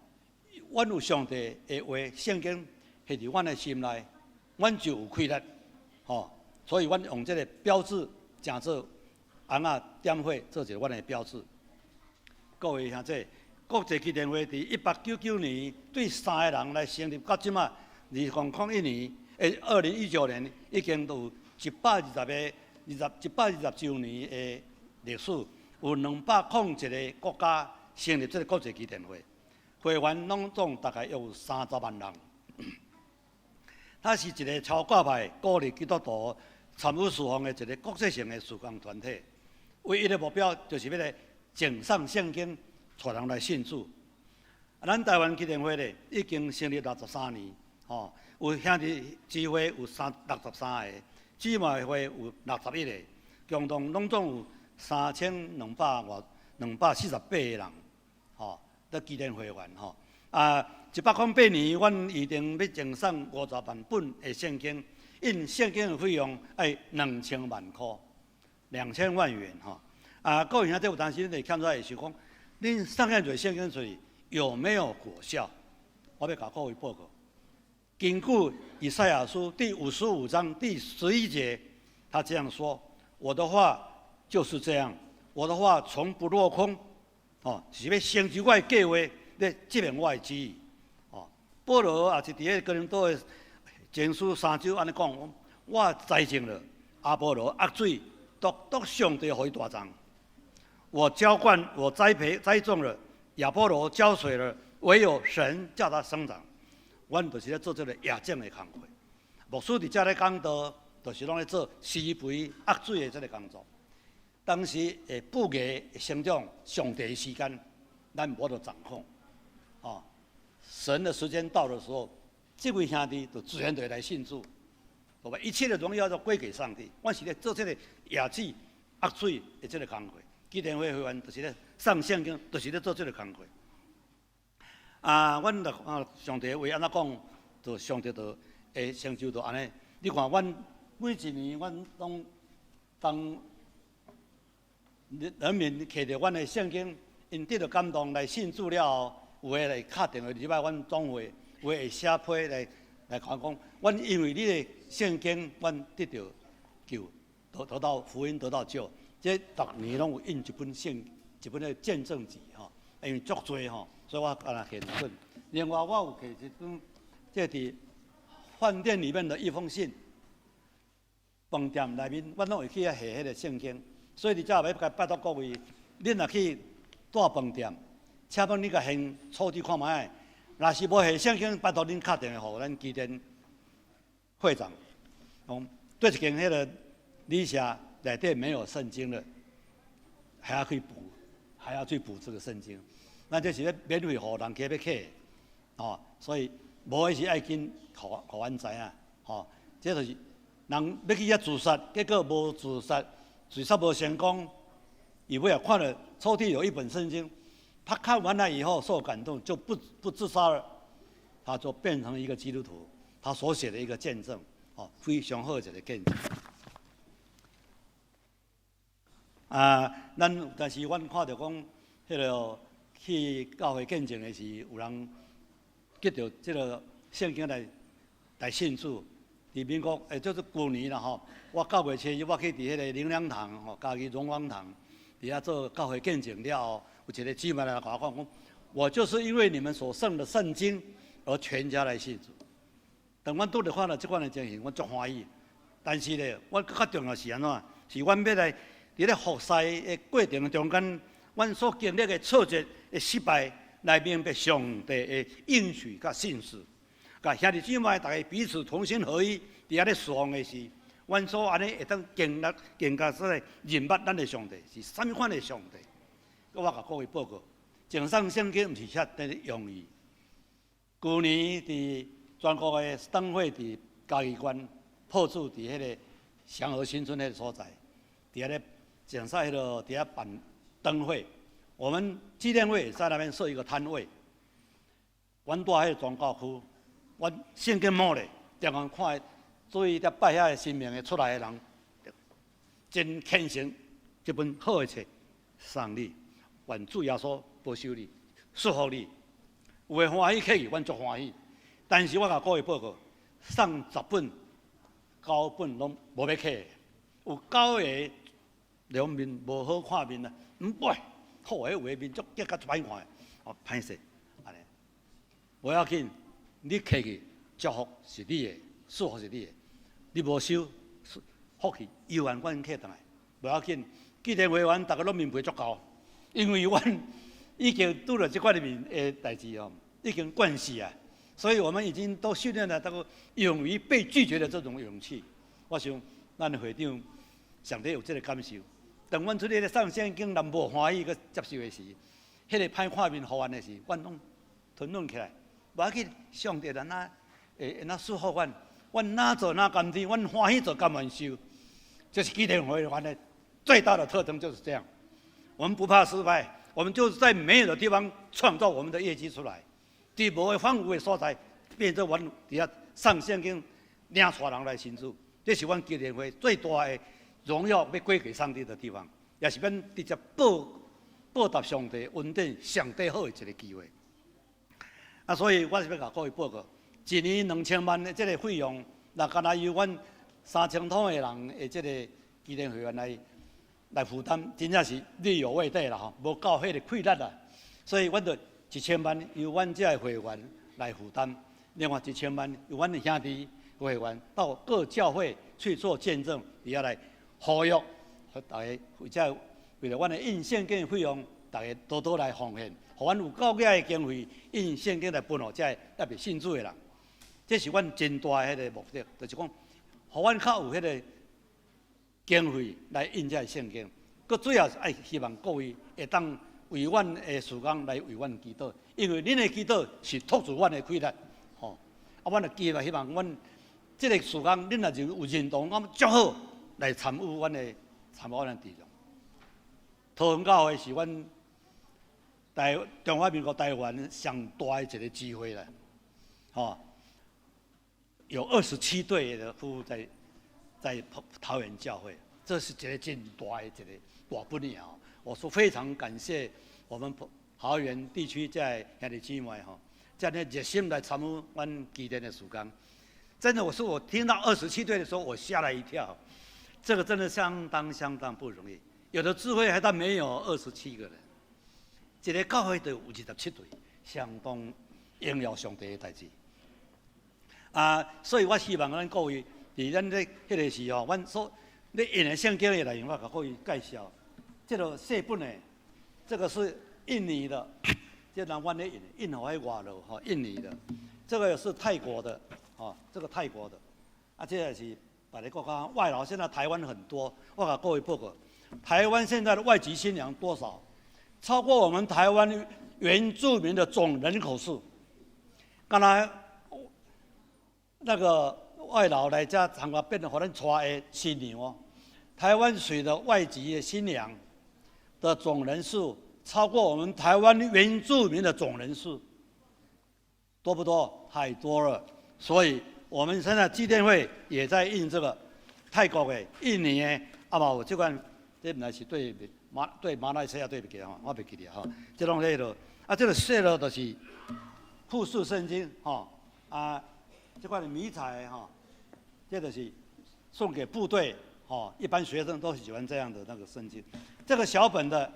阮有上帝的話，聖經獻佇阮的心內，阮就有氣力。吼，所以阮用這个標誌，成做甕仔點火，做一个阮的標誌。各位兄弟，國際基甸會佇1899年對三个人來成立，到這馬2001年，2019年已經都有一百二十個二十120周年的歷史，有201個國家成立這个國際基甸會，會員攏總大概有30萬人。它是一个超教派鼓勵基督徒參與事奉的一个國際性的事工團體，唯一的目標就是欲來贈送聖經，帶人來信主。咱台灣基甸會咧已經成立63年，吼，有兄弟姊會有63個，姊妹會有61個，共同攏總有三千兩百外248個人，吼，佇基甸會員吼。啊，108年，阮預定欲贈送50萬本的聖經，印聖經的費用愛2000萬箍，2000萬元吼。啊，各位兄弟有當時恁會欠出來是講，恁送遐濟聖經出去有沒有果效？我欲共各位報告。根據以賽亞書第55章第11節，他這樣說：我的話就是這樣，我的話從不落空。哦，是欲成就我的計劃，咧執行我的旨意。哦，保羅也是佇个哥林多的前書三章按呢講：我栽種了，亞波羅揬水，獨獨上帝予伊大長。我澆灌，我栽培栽種了，亞波羅澆水了，唯有神叫他生長。阮就是咧做這个野種的工課。牧師佇遮咧講道，就是攏咧做施肥揬水的這个工作。當時會布藝會生長，上帝的時間，咱無法度掌控。哦，神的時間到的時候，這位兄弟就自然就會來信主，好吧？一切的榮耀都歸給上帝。阮是咧做這个野子揬水的這个工課。基甸會會員就是咧送聖經，就是咧做這个工課。啊，阮就啊，上帝話按怎講，就上帝就會成就就按呢。你看，阮每一年，阮攏當人民摕著阮的聖經，𪜶得著感動來信主了後，有的來敲電話入來阮總會，有的會寫批來講講，阮因為你的聖經，阮得著救，得到福音，得到救。這逐年攏有印一本聖，一本的見證集吼，因為足濟吼，所以我干焦摕兩本。另外，我有摕一本，這佇飯店裡面的一封信，飯店內面，阮攏會去遐下彼个聖經。所以佇遮欲拜託各位，恁若去蹛飯店，請問你共先處理看覓。若是無下聖經，拜託恁敲電話予咱基甸會長，講對一間彼个旅社內底沒有聖經了，還要去補，還要去補這個聖經。咱這是咧免費予人家欲客，哦，所以無的是愛緊予阮知影，吼，這就是人欲去遐自殺，結果無自殺，自殺無成功，伊尾仔看著抽屜有一本聖經，他看完了以後受感動，就不自殺了，他就變成一個基督徒，他他所寫的一個見證，哦，非常好一個見證。啊，咱但是阮看著講，彼個去教會見證的時，有人得著這个聖經來信主。佇民國，就是舊年啦吼，我9月7日我去佇彼個靈糧堂吼，嘉義榮光堂，佇遐做教會見證了後，有一個姊妹來共我講，講我就是因為你們所送的聖經而全家來信主。當阮拄著看著這款的情形，阮足歡喜。但是咧，阮閣較重要是按怎？是阮欲來佇咧服侍的過程中間，阮所經歷的挫折的失敗，來明白上帝的應許佮信實。佮兄弟姊妹，逐家彼此同心合意，佇遐咧侍奉的時，阮所按呢會當經歷更加說來認捌咱的上帝是啥物款的上帝。閣我共各位報告，贈送聖經毋是遐爾容易。舊年佇全國的燈會佇嘉義縣破主佇彼个祥和新村彼个所在，佇遐咧講賽彼个佇遐辦燈會，我們紀念會也在那邊設一個攤位。阮蹛彼个全教區，阮聖經摸咧，定定看，注意佇拜遐个神明的出來的人，真虔誠，這本好的冊送你，願主耶穌保守你，祝福你。有的歡喜客去，阮足歡喜。但是我共各位報告，送十本、九本攏無欲客，有九个兩面無好看面啊！毋愛，好的有的面足激甲足歹看的，哦，歹勢，按呢，無要緊，你客去祝福是你的，祝福是你的，你無收，福氣猶原阮客轉來，無要緊。紀念會員逐个攏面皮足厚，因為阮已經拄著這款的面的代誌哦，已經慣勢啊。所以我們已經都訓練了這個勇於被拒絕的這種勇氣。我想，咱的會長上帝有這個感受。當阮出去咧送聖經，人無歡喜閣接受的時，彼個歹看面予阮的時，阮攏吞忍起來。無要緊，上帝咱哪會會祝福阮，阮哪做哪甘天，阮歡喜做甘願受。這是紀念會員的最大的特徵，就是這樣。我們不怕失敗，我們就是在沒有的地方創造我們的業績出來。佇無的荒蕪的所在，變做阮佇遐送聖經，領帶人來信主，這是阮紀念會最大的榮耀，欲歸給上帝的地方，也是阮直接報報答上帝恩典上帝好的一個機會。啊，所以我是欲共各位報告，一年2000萬的這个費用，若干焦由阮3000通的人的這个紀念會員來負擔，真正是力有未逮啦吼，無夠彼个氣力啦。所以阮就1000萬由阮這个會員來負擔，另外一千萬由阮的兄弟會員到各教會去做見證，佇遐來呼籲，逐家或者為著阮的印聖經的費用，逐家多多來奉獻，予阮有夠額的經費印聖經來分予這个猶未信主的人。這是阮真大的彼个目的，就是講，予阮較有彼个經費來印這个聖經。閣主要是愛希望各位會當為阮的事工來為阮祈禱，因為恁的祈禱是托住阮的氣力，吼。啊，阮就期待希望阮這个事工，恁若是有認同，咁足好來參與阮的參與阮的陣容。桃園教會是阮台中華民國台灣上大的一個支會啦，吼。有27對的夫婦在桃園教會，這是一個真大的一個大本領哦。我說非常感謝我們桃園地區這兄弟姊妹吼，這樣熱心來參與阮基甸的事工。真的，我說我聽到二十七對的時候，我嚇了一跳。這個真的相當相當不容易。有的支會還但沒有二十七個人，一个教會就有27對，相當榮耀上帝的代誌。啊，所以我希望咱各位佇咱咧彼个時候，阮所咧印的聖經的內容，我共各位介紹。這个細本的，這個是印尼的，這人阮咧印，印予彼外勞吼，印尼的。這個是泰國的，吼，這個泰國的。啊，這个是別个國家外勞，現在台灣很多。我共各位報告，台灣現在的外籍新娘多少？超過我們台灣原住民的總人口數。敢若那個外勞來遮參加，變成予咱娶的新娘哦。台灣娶的外籍的新娘的總人數超過我們台灣原住民的總人數，多不多？太多了。所以我們現在基甸會也在印這個泰國的、印尼的，啊嘛有這款，這毋知是對馬對馬來西亞對袂記得吼，我袂記得吼。這攏彼落，啊，這個細路就是複式聖經吼，啊，這款迷彩吼，這就是送給部隊吼，一般學生都喜歡這樣的那個聖經。這個小本的，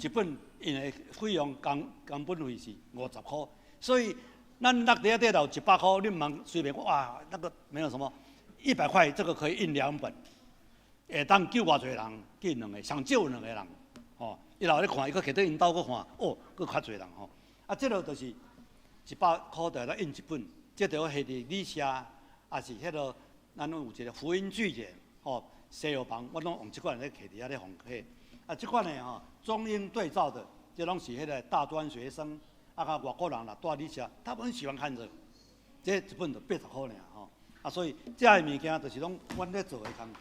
一本印的費用工工本費是50箍，所以。咱落佇遐底頭100箍，你毋通隨便哇，那個沒有什麼，100塊這個可以印兩本，會當救偌濟人，救兩個，上少兩個人，吼，伊若咧看，伊閣摕倒𪜶兜閣看，哦，閣較濟人吼。啊，這個就是100箍就會當印一本，這著下佇旅社，抑是彼個咱攏有一個福音據點，吼，西藥房，我攏用這款咧摕佇遐咧予客。啊，這款的吼，中英對照的，這攏是彼個大專學生。啊，較外國人若蹛旅社，他們很喜歡看這個，這一本就80箍爾吼。啊，所以這个物件就是攏阮咧做的工課，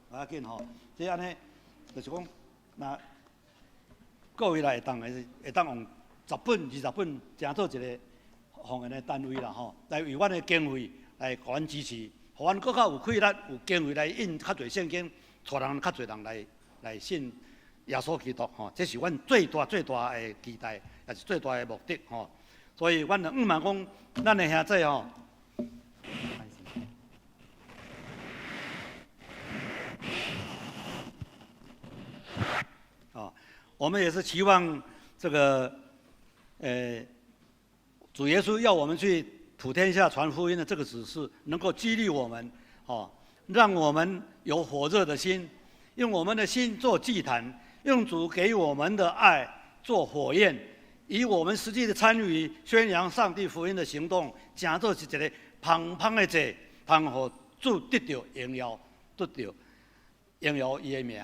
無要緊吼。這按呢，就是講，若各位來會當的，會當用10本、20本，成做一個奉獻的單位啦吼，來為阮的經費來予阮支持，予阮閣較有氣力、有經費來印較濟聖經，帶人較濟人來來信耶穌基督吼，這是阮最大最大的期待。也是最大的目的吼，所以阮就向望講，咱的兄弟吼，啊，我們也是期望這個，主耶穌要我們去普天下傳福音的這個指示，能夠激勵我們，哦，讓我們有火熱的心，用我們的心做祭壇，用主給我們的愛做火焰。以我們實際的參與宣揚上帝福音的行動，成做是一個芳芳的祭，通予主得著榮耀，得著榮耀伊的名。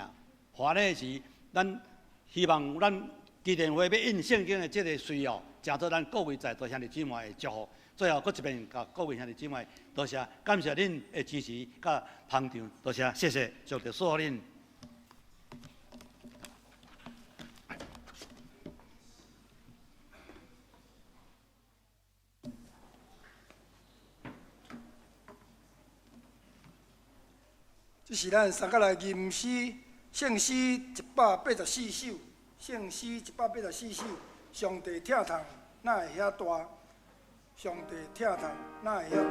歡喜是，咱希望咱基甸會欲印聖經的這個需要，成做咱各位在座兄弟姊妹的祝福。最後，閣一遍，共各位兄弟姊妹多謝，感謝恁的支持佮捧場，多謝，謝謝，上帝賜福恁。這是咱三個來吟詩，聖詩184首，聖詩184首，上帝疼痛哪會遐大？上帝疼痛哪會遐大？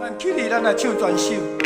咱起立，咱來唱全首。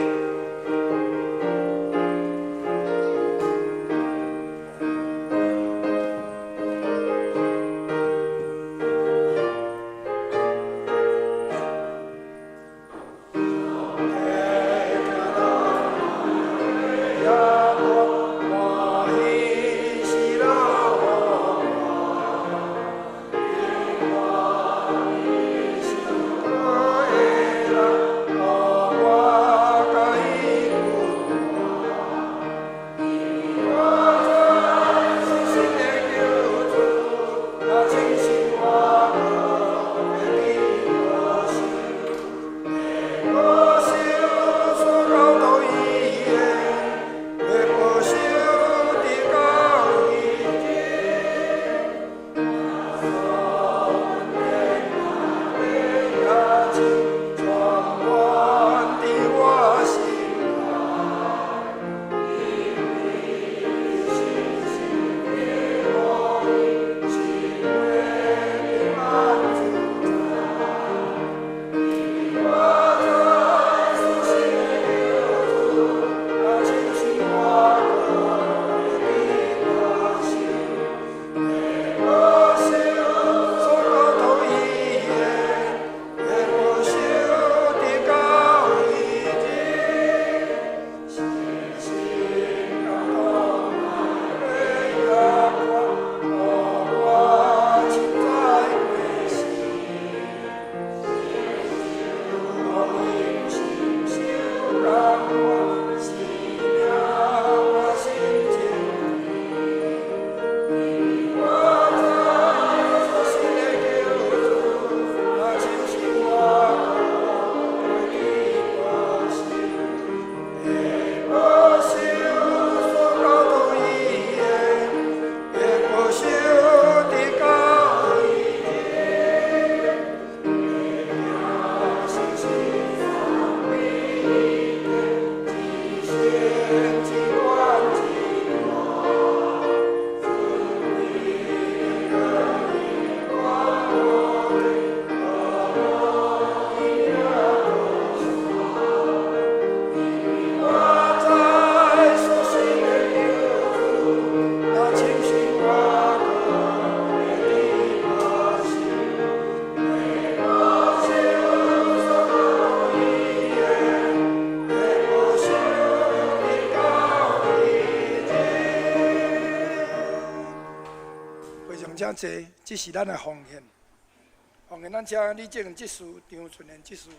請坐，這是咱的奉獻。奉獻，咱請李正執事、張春蓮執事。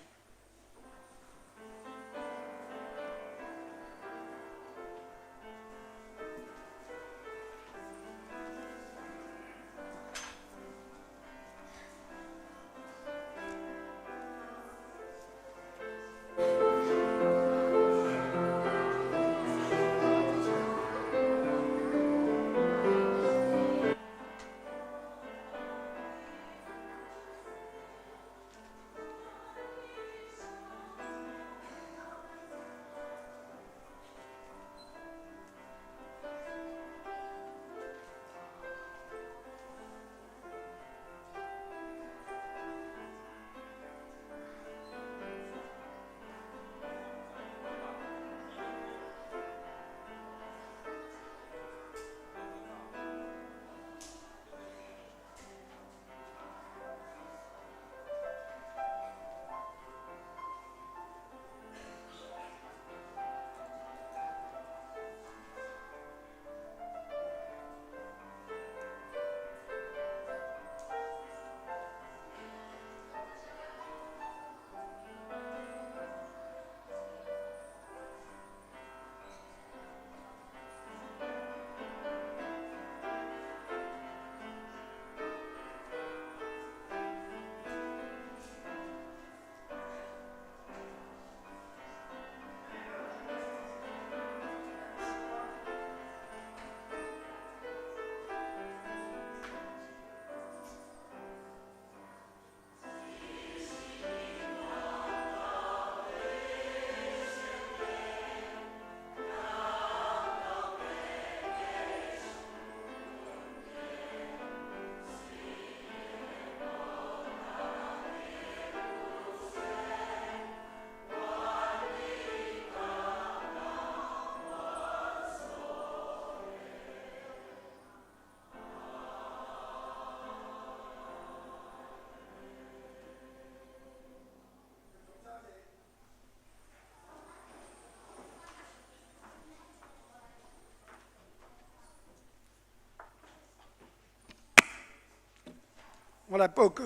我來報告，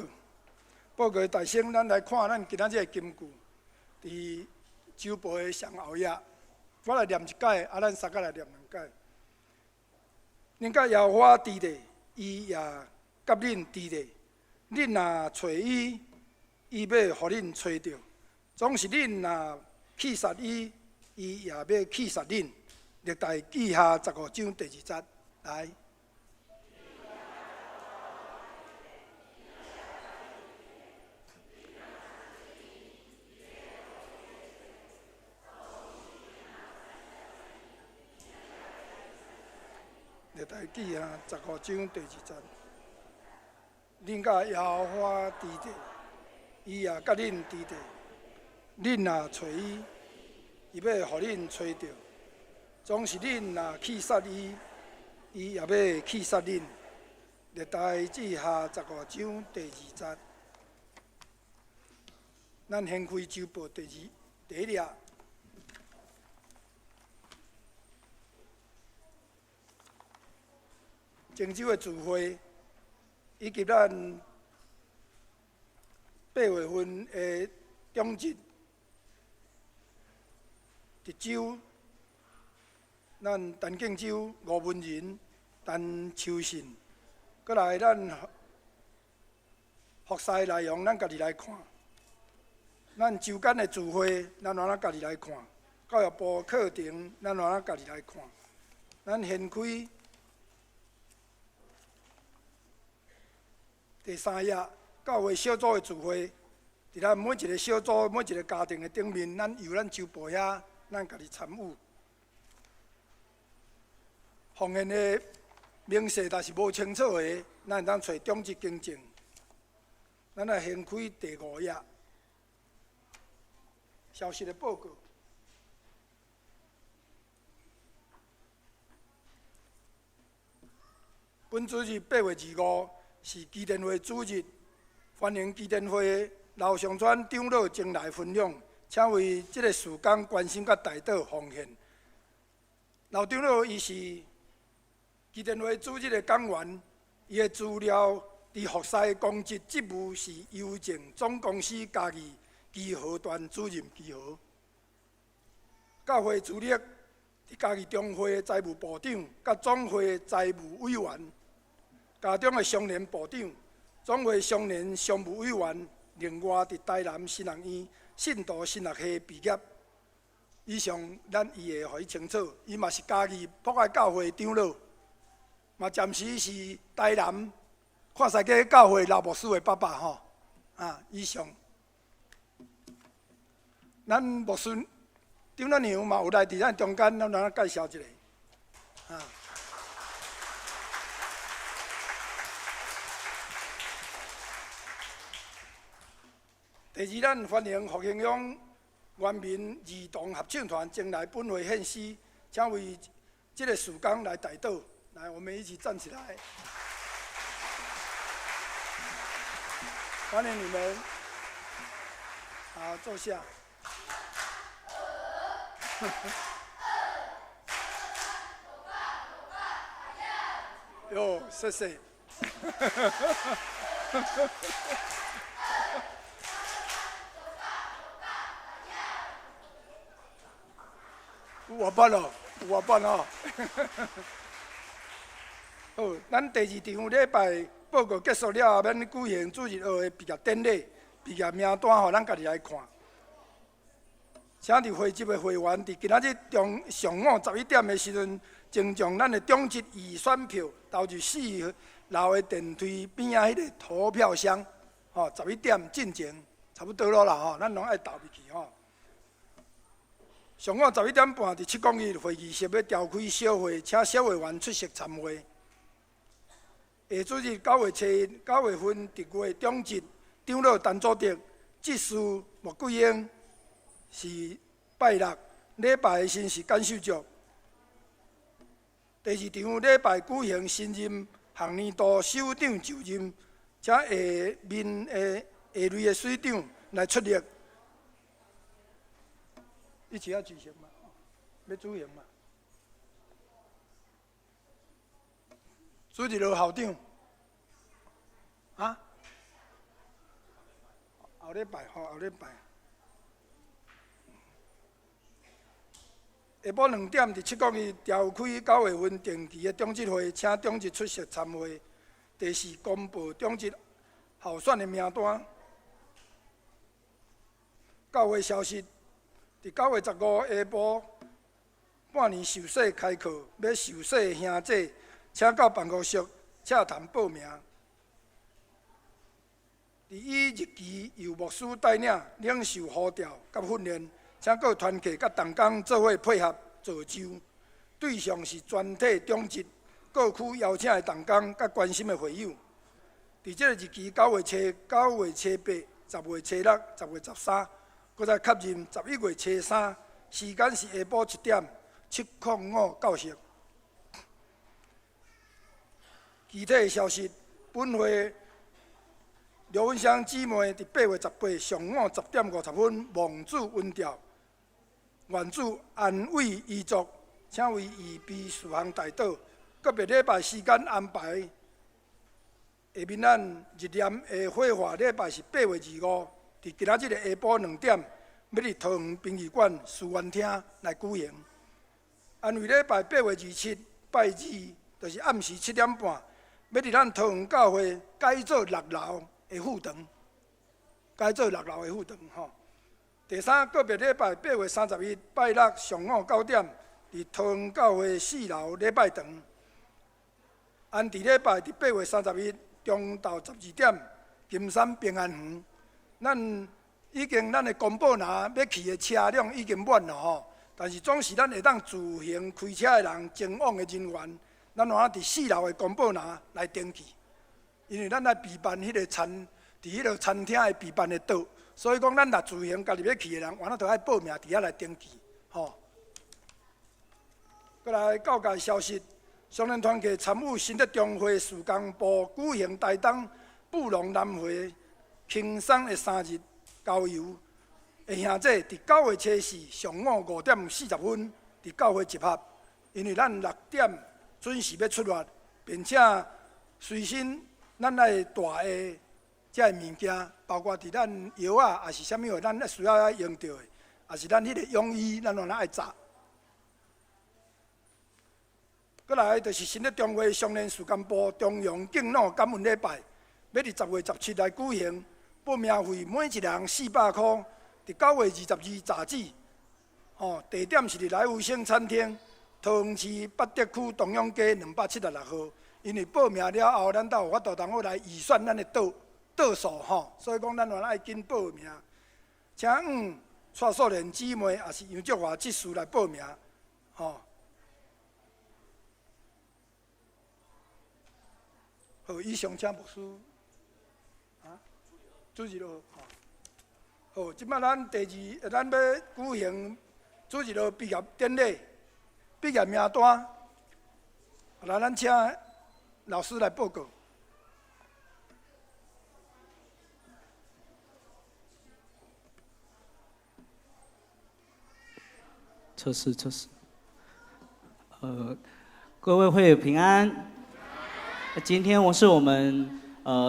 報告大聲，咱來看咱今仔日的金句，佇週報的上後頁，我來念一擺，啊，咱三個來念兩擺。恁佮耶和華佇咧，伊也佮恁佇咧。恁若揣伊，伊欲予恁揣著；總是恁若棄殺伊，伊也欲棄殺恁。歷代志下十五章第二節，來。歷代志下十五章第二節，恁佮耶和華佇咧，伊也佮恁佇咧。恁若揣伊，伊欲予恁揣著；總是恁若棄殺伊，伊也欲棄殺恁。歷代志下十五章第二節，咱掀開週報第二第一頁。泉州的聚會，以及咱八月份的中日特州，咱陳敬洲、吳文仁、陳秋信，閣來咱服侍內容，咱家己來看。咱週間的聚會，咱按怎家己來看？教育部課程，咱按怎家己來看？咱掀開第三頁，教會小組的聚會，佇咱每一个小組、每一个家庭的頂面，咱由咱週報遐，咱家己參與。奉獻的明細若是無清楚的，咱會當揣長執更正。咱來掀開第五頁，消息的報告。本主日八月二五是基甸會主日，歡迎基甸會劉尚川長老前來分享，請為這个事工關心佮代禱奉獻。劉長老伊是基甸會主日的講員，伊的資料佇福西公職職務是郵政總公司嘉義基河段主任基河。教會資歷佇嘉義中會財務部長，佮總會財務委員，家中的商聯部長，總會商聯常務委員。另外，佇台南神學院信徒神學系畢業。以上咱伊會予伊清楚，伊嘛是嘉義博愛教會長老，嘛暫時是台南看西街教會老牧師的爸爸吼。啊，以上，咱牧師張老娘嘛有來佇咱中間，咱來介紹一下。啊。第二，咱歡迎復興鄉原民兒童合唱團前來本會獻詩，請為這个事工來代禱。來，我們一起站起來，歡迎你們。好，坐下。喲，謝謝。有活潑咯，有活潑哦。好，咱第二場禮拜報告結束了後，咱舉行主日學的畢業典禮、畢業名單，予咱家己來看。請佇會籍的會員，佇今仔日中上午11點的時陣，先將咱的長執預選票投入四樓的電梯邊仔彼个投票箱。吼，十一點進前，差不多咯啦吼，咱攏愛投入去吼。上午11點半，佇701會議室欲召開小會，請小會員出席參會。下主日9月7日九月份佇月長執長老陳祖德執事莫桂英是拜六禮拜的時陣是感受節。第二場禮拜舉行新任學年度首長就任，請下面的下類的水長來出列。一起要舉行嘛？欲舉行嘛？主日學校長啊？後禮拜吼，後禮拜。下晡2點佇701召開九月份定期的長執會，請長執出席參會。第四，公布長執候選的名單。教會消息，佇9月15下晡半年受洗開課，欲受洗的兄姐，請到辦公室洽談報名。佇以日期由牧師帶領領受呼召佮訓練，請各團契佮同工做伙配合造就。對象是全體長執、各區邀請的同工佮關心的會友。佇這個日期9月初、9月初八、10月初六、10月13，閣再確認11月初三，時間是下晡7點，705教室。具體的消息，本會劉文香姊妹佇8月18上午10點50分望主恩召，願主安慰遺族，請為預備事項代禱。個別禮拜時間安排，下面咱日念的火化禮拜是8月25，佇今仔日的下晡2點，欲佇桃園殯儀館思源廳來舉行。安慰禮拜8月27拜二，就是暗時7點半，欲佇咱桃園教會改做六樓的副堂，改做六樓的副堂吼。第三個別禮拜8月31拜六上午9點，佇桃園教會四樓禮拜堂。安置禮拜佇8月31中晝12點，金山平安園。咱已經咱的公布若欲去的車輛已經滿了吼，但是總是咱會當自行開車的人，前往的人員，咱有通佇四樓的公布欄來登記，因為咱愛備辦彼个餐，佇彼个餐廳會備辦的桌，所以講咱若自行家己欲去的人，原來都愛報名佇遐來登記，吼。閣來教界消息，雙連團契參與新德中會事工部舉行台東布隆南迴輕鬆的3日郊遊的兄姐，佇9月4上午5點40分佇教會集合，因為咱6點準時欲出發，並且隨身咱愛帶的這个物件，包括佇咱藥仔，抑是啥物貨，咱需要愛用著的，抑是咱彼个泳衣，咱攏愛紮。閣來就是新德中會少年事工部中陽敬老感恩禮拜，欲佇10月17來舉行，報名費每一人400箍，佇9月22早止。吼，地點是佇來福星餐廳，桃園市八德區東陽街276號。因為報名了後，咱才有法度通好來預算咱的桌桌數吼，所以講咱還愛緊報名。請蔡素蓮姊妹，抑是楊祝華執事來報名，吼。好，以上請牧師。啊，主日學，吼。好，這擺咱第二，咱欲舉行主日學畢業典禮，畢業名單，來，咱請老師來報告。測試測試。各位會友平安。今天我是我們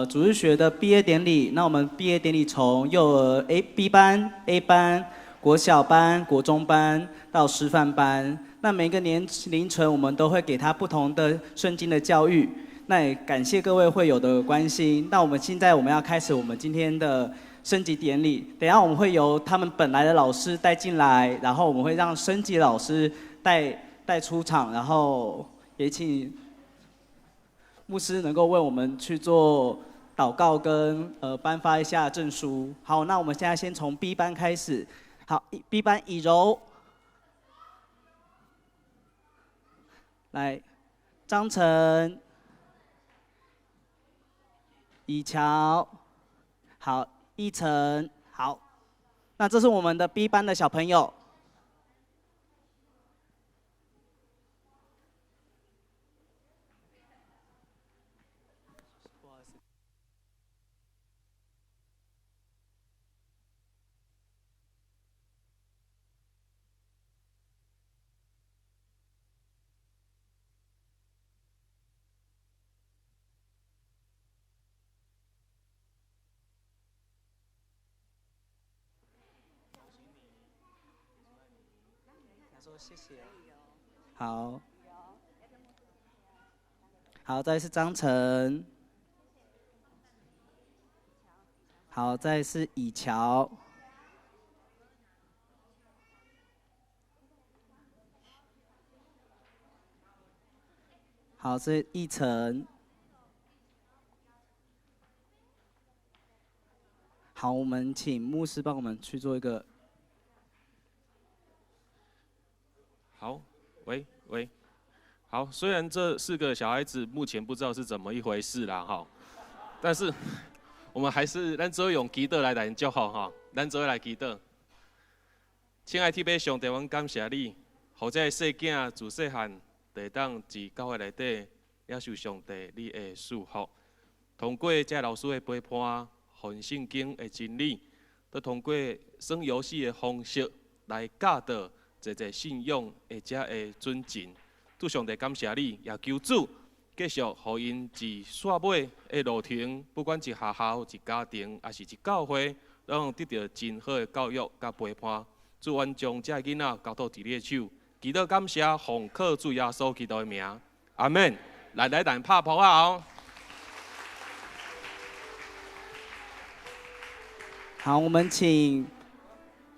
主日學的畢業典禮。那我們畢業典禮從幼兒 A、B 班、A 班、國小班、國中班到師範班。那每個年齡層，我們都會給他不同的聖經的教育。那也感謝各位會友的關心。那我們現在我們要開始我們今天的升級典禮。等下我們會由他們本來的老師帶進來，然後我們會讓升級老師帶出場，然後也請牧師能夠為我們去做禱告跟頒發一下證書。好，那我們現在先從 B 班開始。好，B 班以柔，來，張晨，以喬，好，一晨，好，那這是我們的 B 班的小朋友。說謝謝。好，好，再來是張晨。好，再來是以喬。好，這是一晨。好，我們請牧師幫我們去做一個。好，喂喂，好，雖然這四個小孩子目前不知道是怎麼一回事啦，哈，但是我們還是咱做用祈禱來來祝福哈，咱做來祈禱。親愛的天父上帝，阮感謝你，予這個細囝自細漢就會當佇教會內底領受上帝你的祝福，通過這老師的陪伴，予𪜶聖經的真理，閣通過耍遊戲的方式來教導。濟濟信仰的遮的尊敬，主上帝感謝你，也求主繼續予𪜶佇煞尾的路程，不管佇學校、佇家庭，抑是佇教會，攏得著真好的教育佮陪伴。主，阮將這个囡仔交託佇你的手，祈禱感謝，奉靠主耶穌基督的名，阿們。來來，咱拍噗仔哦。好，我們請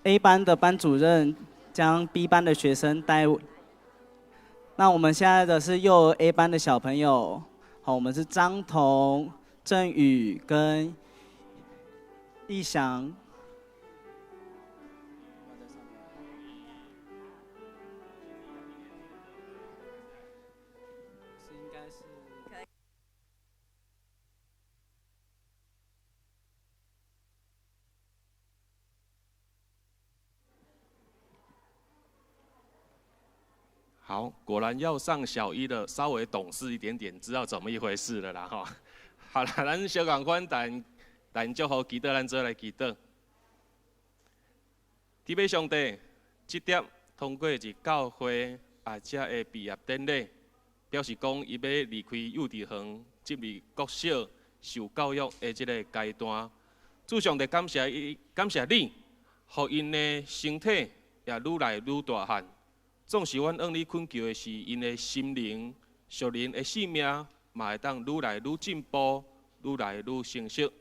A 班的班主任將 B 班的學生帶。那我們現在的是幼兒 A 班的小朋友，好，我們是張彤、鄭宇跟易翔。好，果然要上小一的，稍微懂事一點點，知道怎麼一回事了啦哈。好啦，咱小仝款，但但祝福祈禱，咱做來祈禱。天父上帝，這點通過一教會啊，這個畢業典禮，表示讲伊欲离开幼稚园，进入国小受教育的这个阶段。主上帝感谢伊，感谢你，予𪜶的身体也愈来愈大汉。总是阮向你恳求的是，𪜶的心灵、属灵的生命，嘛会当愈来愈进步，愈来愈成熟。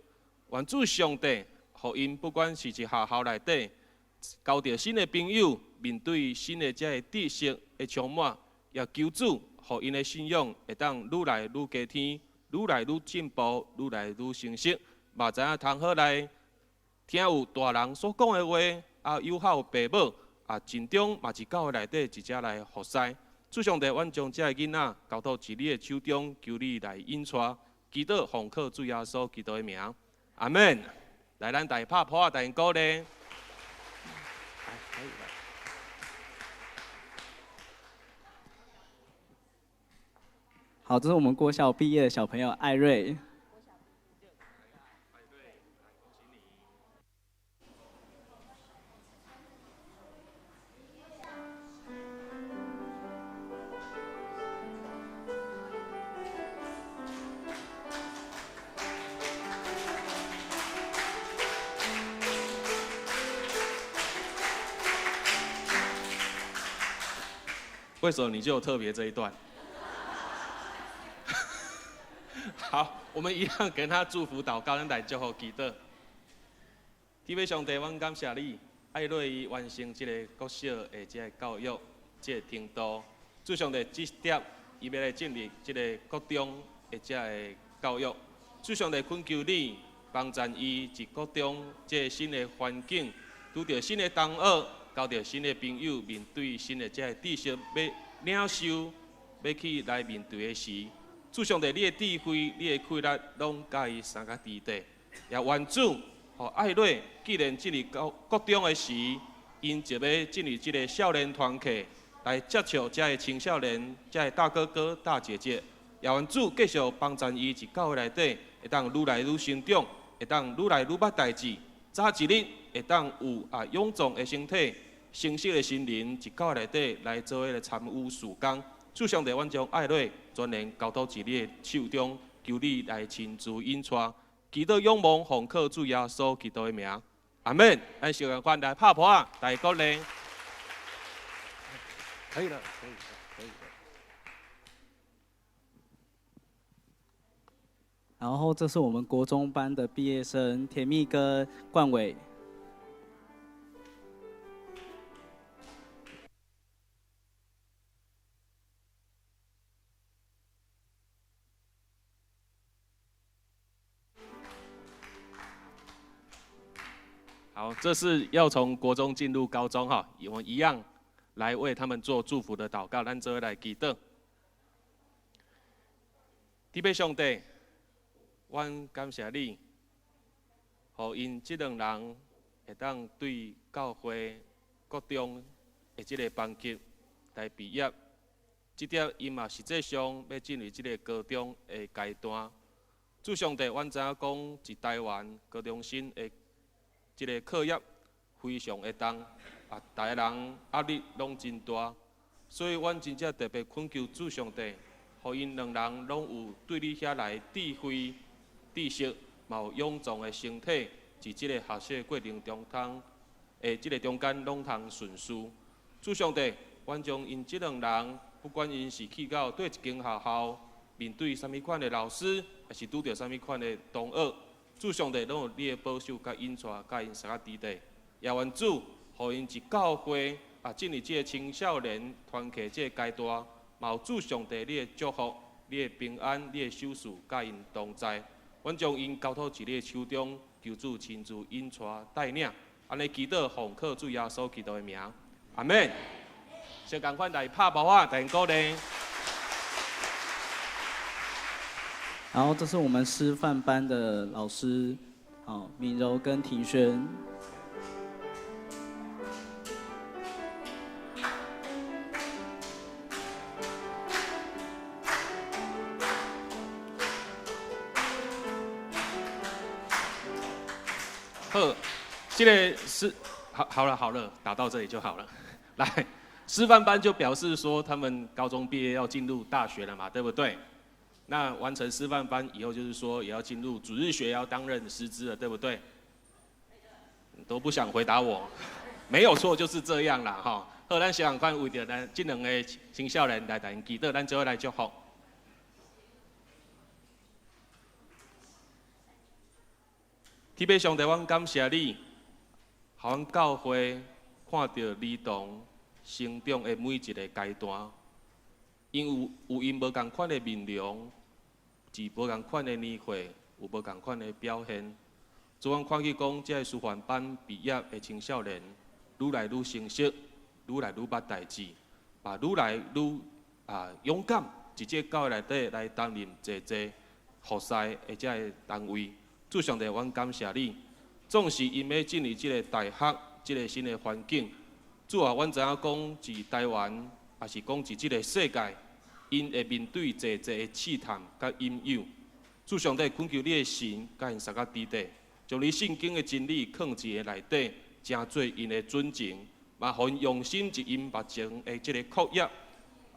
愿主上帝，予𪜶不管是伫学校内底，交著新的朋友，面对新的这个知识的充满，也求主，予𪜶的信仰会当愈来愈加添，愈来愈进步，愈来愈成熟。嘛知影通好来听有大人所讲的话，啊，有孝父母，啊，尽忠嘛伫教会内底一齐来服侍。主上帝，阮将这个囡仔交托伫你的手中，求你来引带，祈祷奉靠主耶稣基督的名，阿门。来，咱大家拍噗仔，大家鼓励。好，这是我们国小毕业的小朋友艾瑞。为什么你就特别这一段？好，我们一样给他祝福祷告，咱来祝福祈祷。天父上帝，阮感谢你，爱瑞伊完成这个国小的这个教育这个程度。主上帝，这点伊欲来进入这个国中的这个教育。主上帝恳求你帮助伊伫国中这个新的环境，拄著新的同学，交著新的朋友，面对新的这个知识，欲领受，欲去来面对的时，主上帝，你的智慧、你的气力，拢佮伊相佮伫底。也愿主，予艾瑞既然进入到国中的时，𪜶就欲进入这个少年团契，来接触这个青少年、这个大哥哥、大姐姐。也愿主继续帮助伊伫教会内底，会当愈来愈成长，会当愈来愈捌代志，早一日会当有勇壮的身体、成熟的心灵，伫教会内底来做彼个参与事工。主上帝，阮将艾瑞全然交托伫你的手中，求你来亲自引带，祈祷仰望奉靠主耶稣基督的名，阿门。咱小共款来拍噗仔，大家鼓励。可以了，可以了，可以了。然后这是我们国中班的毕业生甜蜜跟冠伟。好，这是要从国中进入高中哈，我们一样来为他们做祝福的祷告，咱做伙来祈祷。天父上帝，阮感谢你，予𪜶这两人会当对教会国中的这个班级来毕业。这点𪜶嘛实际上欲进入这个高中的阶段。主上帝，阮知影讲，伫台湾高中生的这个课业非常的重，逐个人压力拢真大，所以阮真正特别恳求主上帝，予𪜶两人拢有对你遐来智慧、知识，嘛有勇壮的身体，伫这个学习的过程中通，这个中间拢通顺遂。主上帝，阮将𪜶这两人，不管𪜶是去到佗一间学校，面对啥物款的老师，抑是拄著啥物款的同学，主上帝拢有你的保守佮引带，佮𪜶相佮伫底。也愿主，予𪜶伫教会进入这个青少年团契这个阶段，嘛有主上帝你的祝福、你的平安、你的守护佮𪜶同在。阮将𪜶交托伫你的手中，求主亲自引带带领。按呢祈祷，奉靠主耶稣基督的名，阿门。小共款来拍噗仔，大家鼓励。然后这是我们师范班的老师，敏柔跟庭轩。好，这个是好，好了，好了，打到这里就好了。来，師範班就表示說，他們高中畢業要進入大學了嘛，對不對？那完成師範班以後，就是說也要進入主日學，要擔任師資了，對不對？都不想回答我，沒有錯，就是這樣啦，哈。好，咱小趕快為著咱這兩個青少年來共𪜶祈禱，咱做伙來祝福。天父上帝，阮感謝你，予阮教會看著兒童成長的每一个階段，𪜶有𪜶無仝款的面容，佇無仝款的年歲，有無仝款的表現。主，阮看見講，這个師範班畢業的青少年，愈來愈成熟，愈來愈捌代誌，嘛愈來愈勇敢，佇這教會內底來擔任濟濟服侍的這个單位。主上帝，阮感謝你，縱使𪜶欲進入這个大學，這个新的環境，主啊，阮知影講，佇台灣，抑是講佇這个世界，𪜶會面對濟濟的試探佮引誘。主上帝，懇求你的神，共𪜶相佮佇底，將你聖經的真理囥佇𪜶內底，成做𪜶的準繩，嘛予𪜶用心佇𪜶目前的這个課業，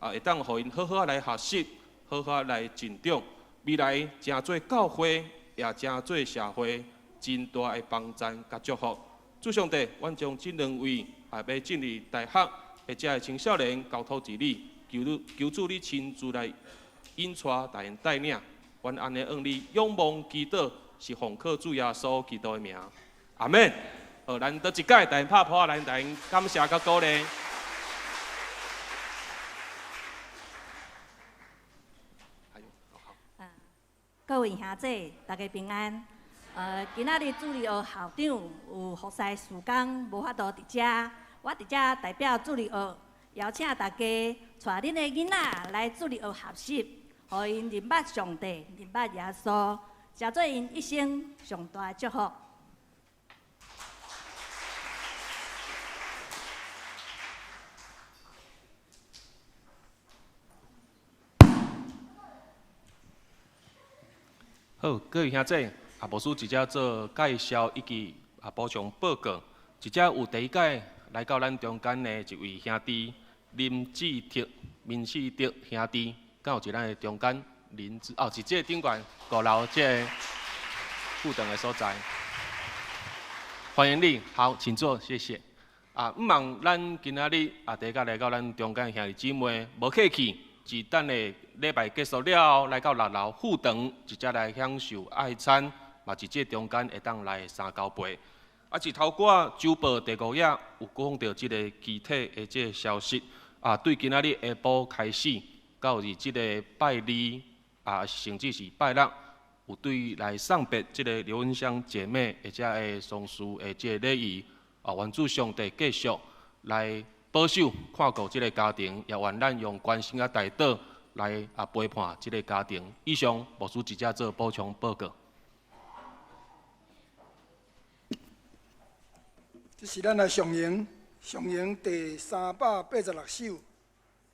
會當予𪜶好好來學習，好好來成長，未來成做教會，也成做社會真大的幫贊佮祝福。主上帝，阮將這兩位欲進入大學的這个青少年交託佇你，求主你親自來引帶、帶𪜶帶領。阮按呢向你仰望祈禱，是奉靠主耶穌基督的名，阿們。好，咱閣一擺，共𪜶拍噗仔來，共𪜶感謝佮鼓勵。各位兄姊，大家平安。今仔日主日學校長有服侍事工，無法度佇遮。我佇遮代表主日學，邀請大家帶恁的囡仔來主日學學習，予𪜶認捌上帝，認捌耶穌，成做𪜶一生上大的祝福。好，各位兄姊，牧師直接做介紹以及補充報告。直接有第一屆來到咱中間的一位兄弟林志德、林志德兄弟，敢有佇咱的中間？林志哦，佇這個頂懸五樓這个副堂的所在，歡迎你。好，請坐，謝謝。毋茫咱今仔日第一屆來到咱中間的兄弟姊妹，無客氣。是等下禮拜結束了後，來到六樓副堂，直接來享受愛餐，嘛佇這中間會當來三交杯。佇頭拄仔週報第五頁有講著這个具體的這个消息。對今仔日下晡開始，到佇這个拜二，甚至是拜六，有對來送別這个劉文香姐妹或者個喪事的這个禮儀，願主上帝繼續來保守看顧這个家庭，也願咱用關心佮代禱來陪伴這个家庭。以上牧師直接做補充報告。這是咱的上營，上營第386首，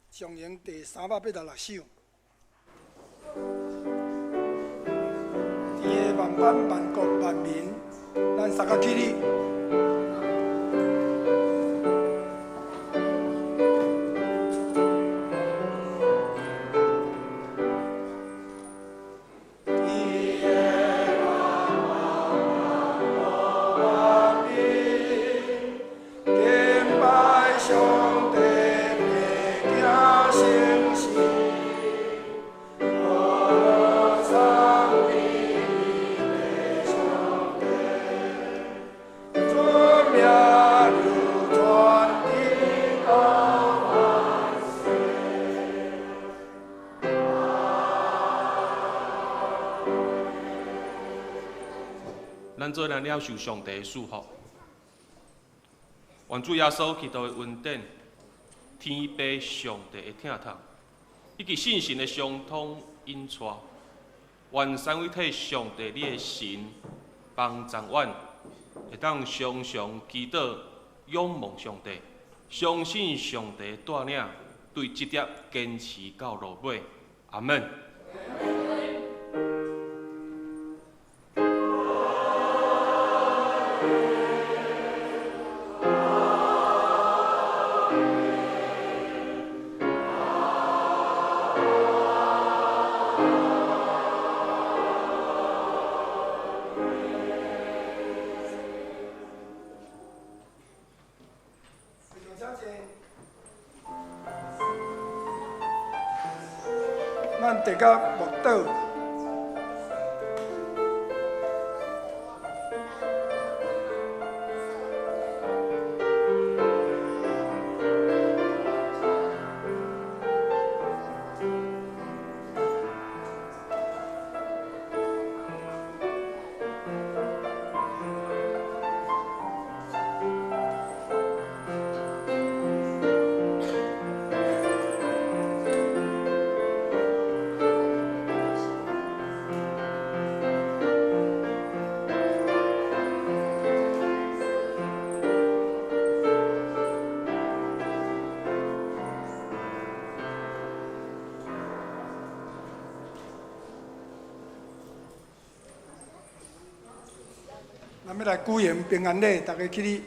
上營第386首。佇个萬邦萬國萬民，咱三個起立。咱做來領受上帝的祝福，願主耶穌基督的恩典、天父上帝的疼痛，以及聖神的相通引帶，願三位一體上帝你的神幫助阮，會當常常祈禱、仰望上帝，相信上帝帶領，對這點堅持到落尾。阿們。咱大家默禱。咱欲來舉行平安禮，大家起立。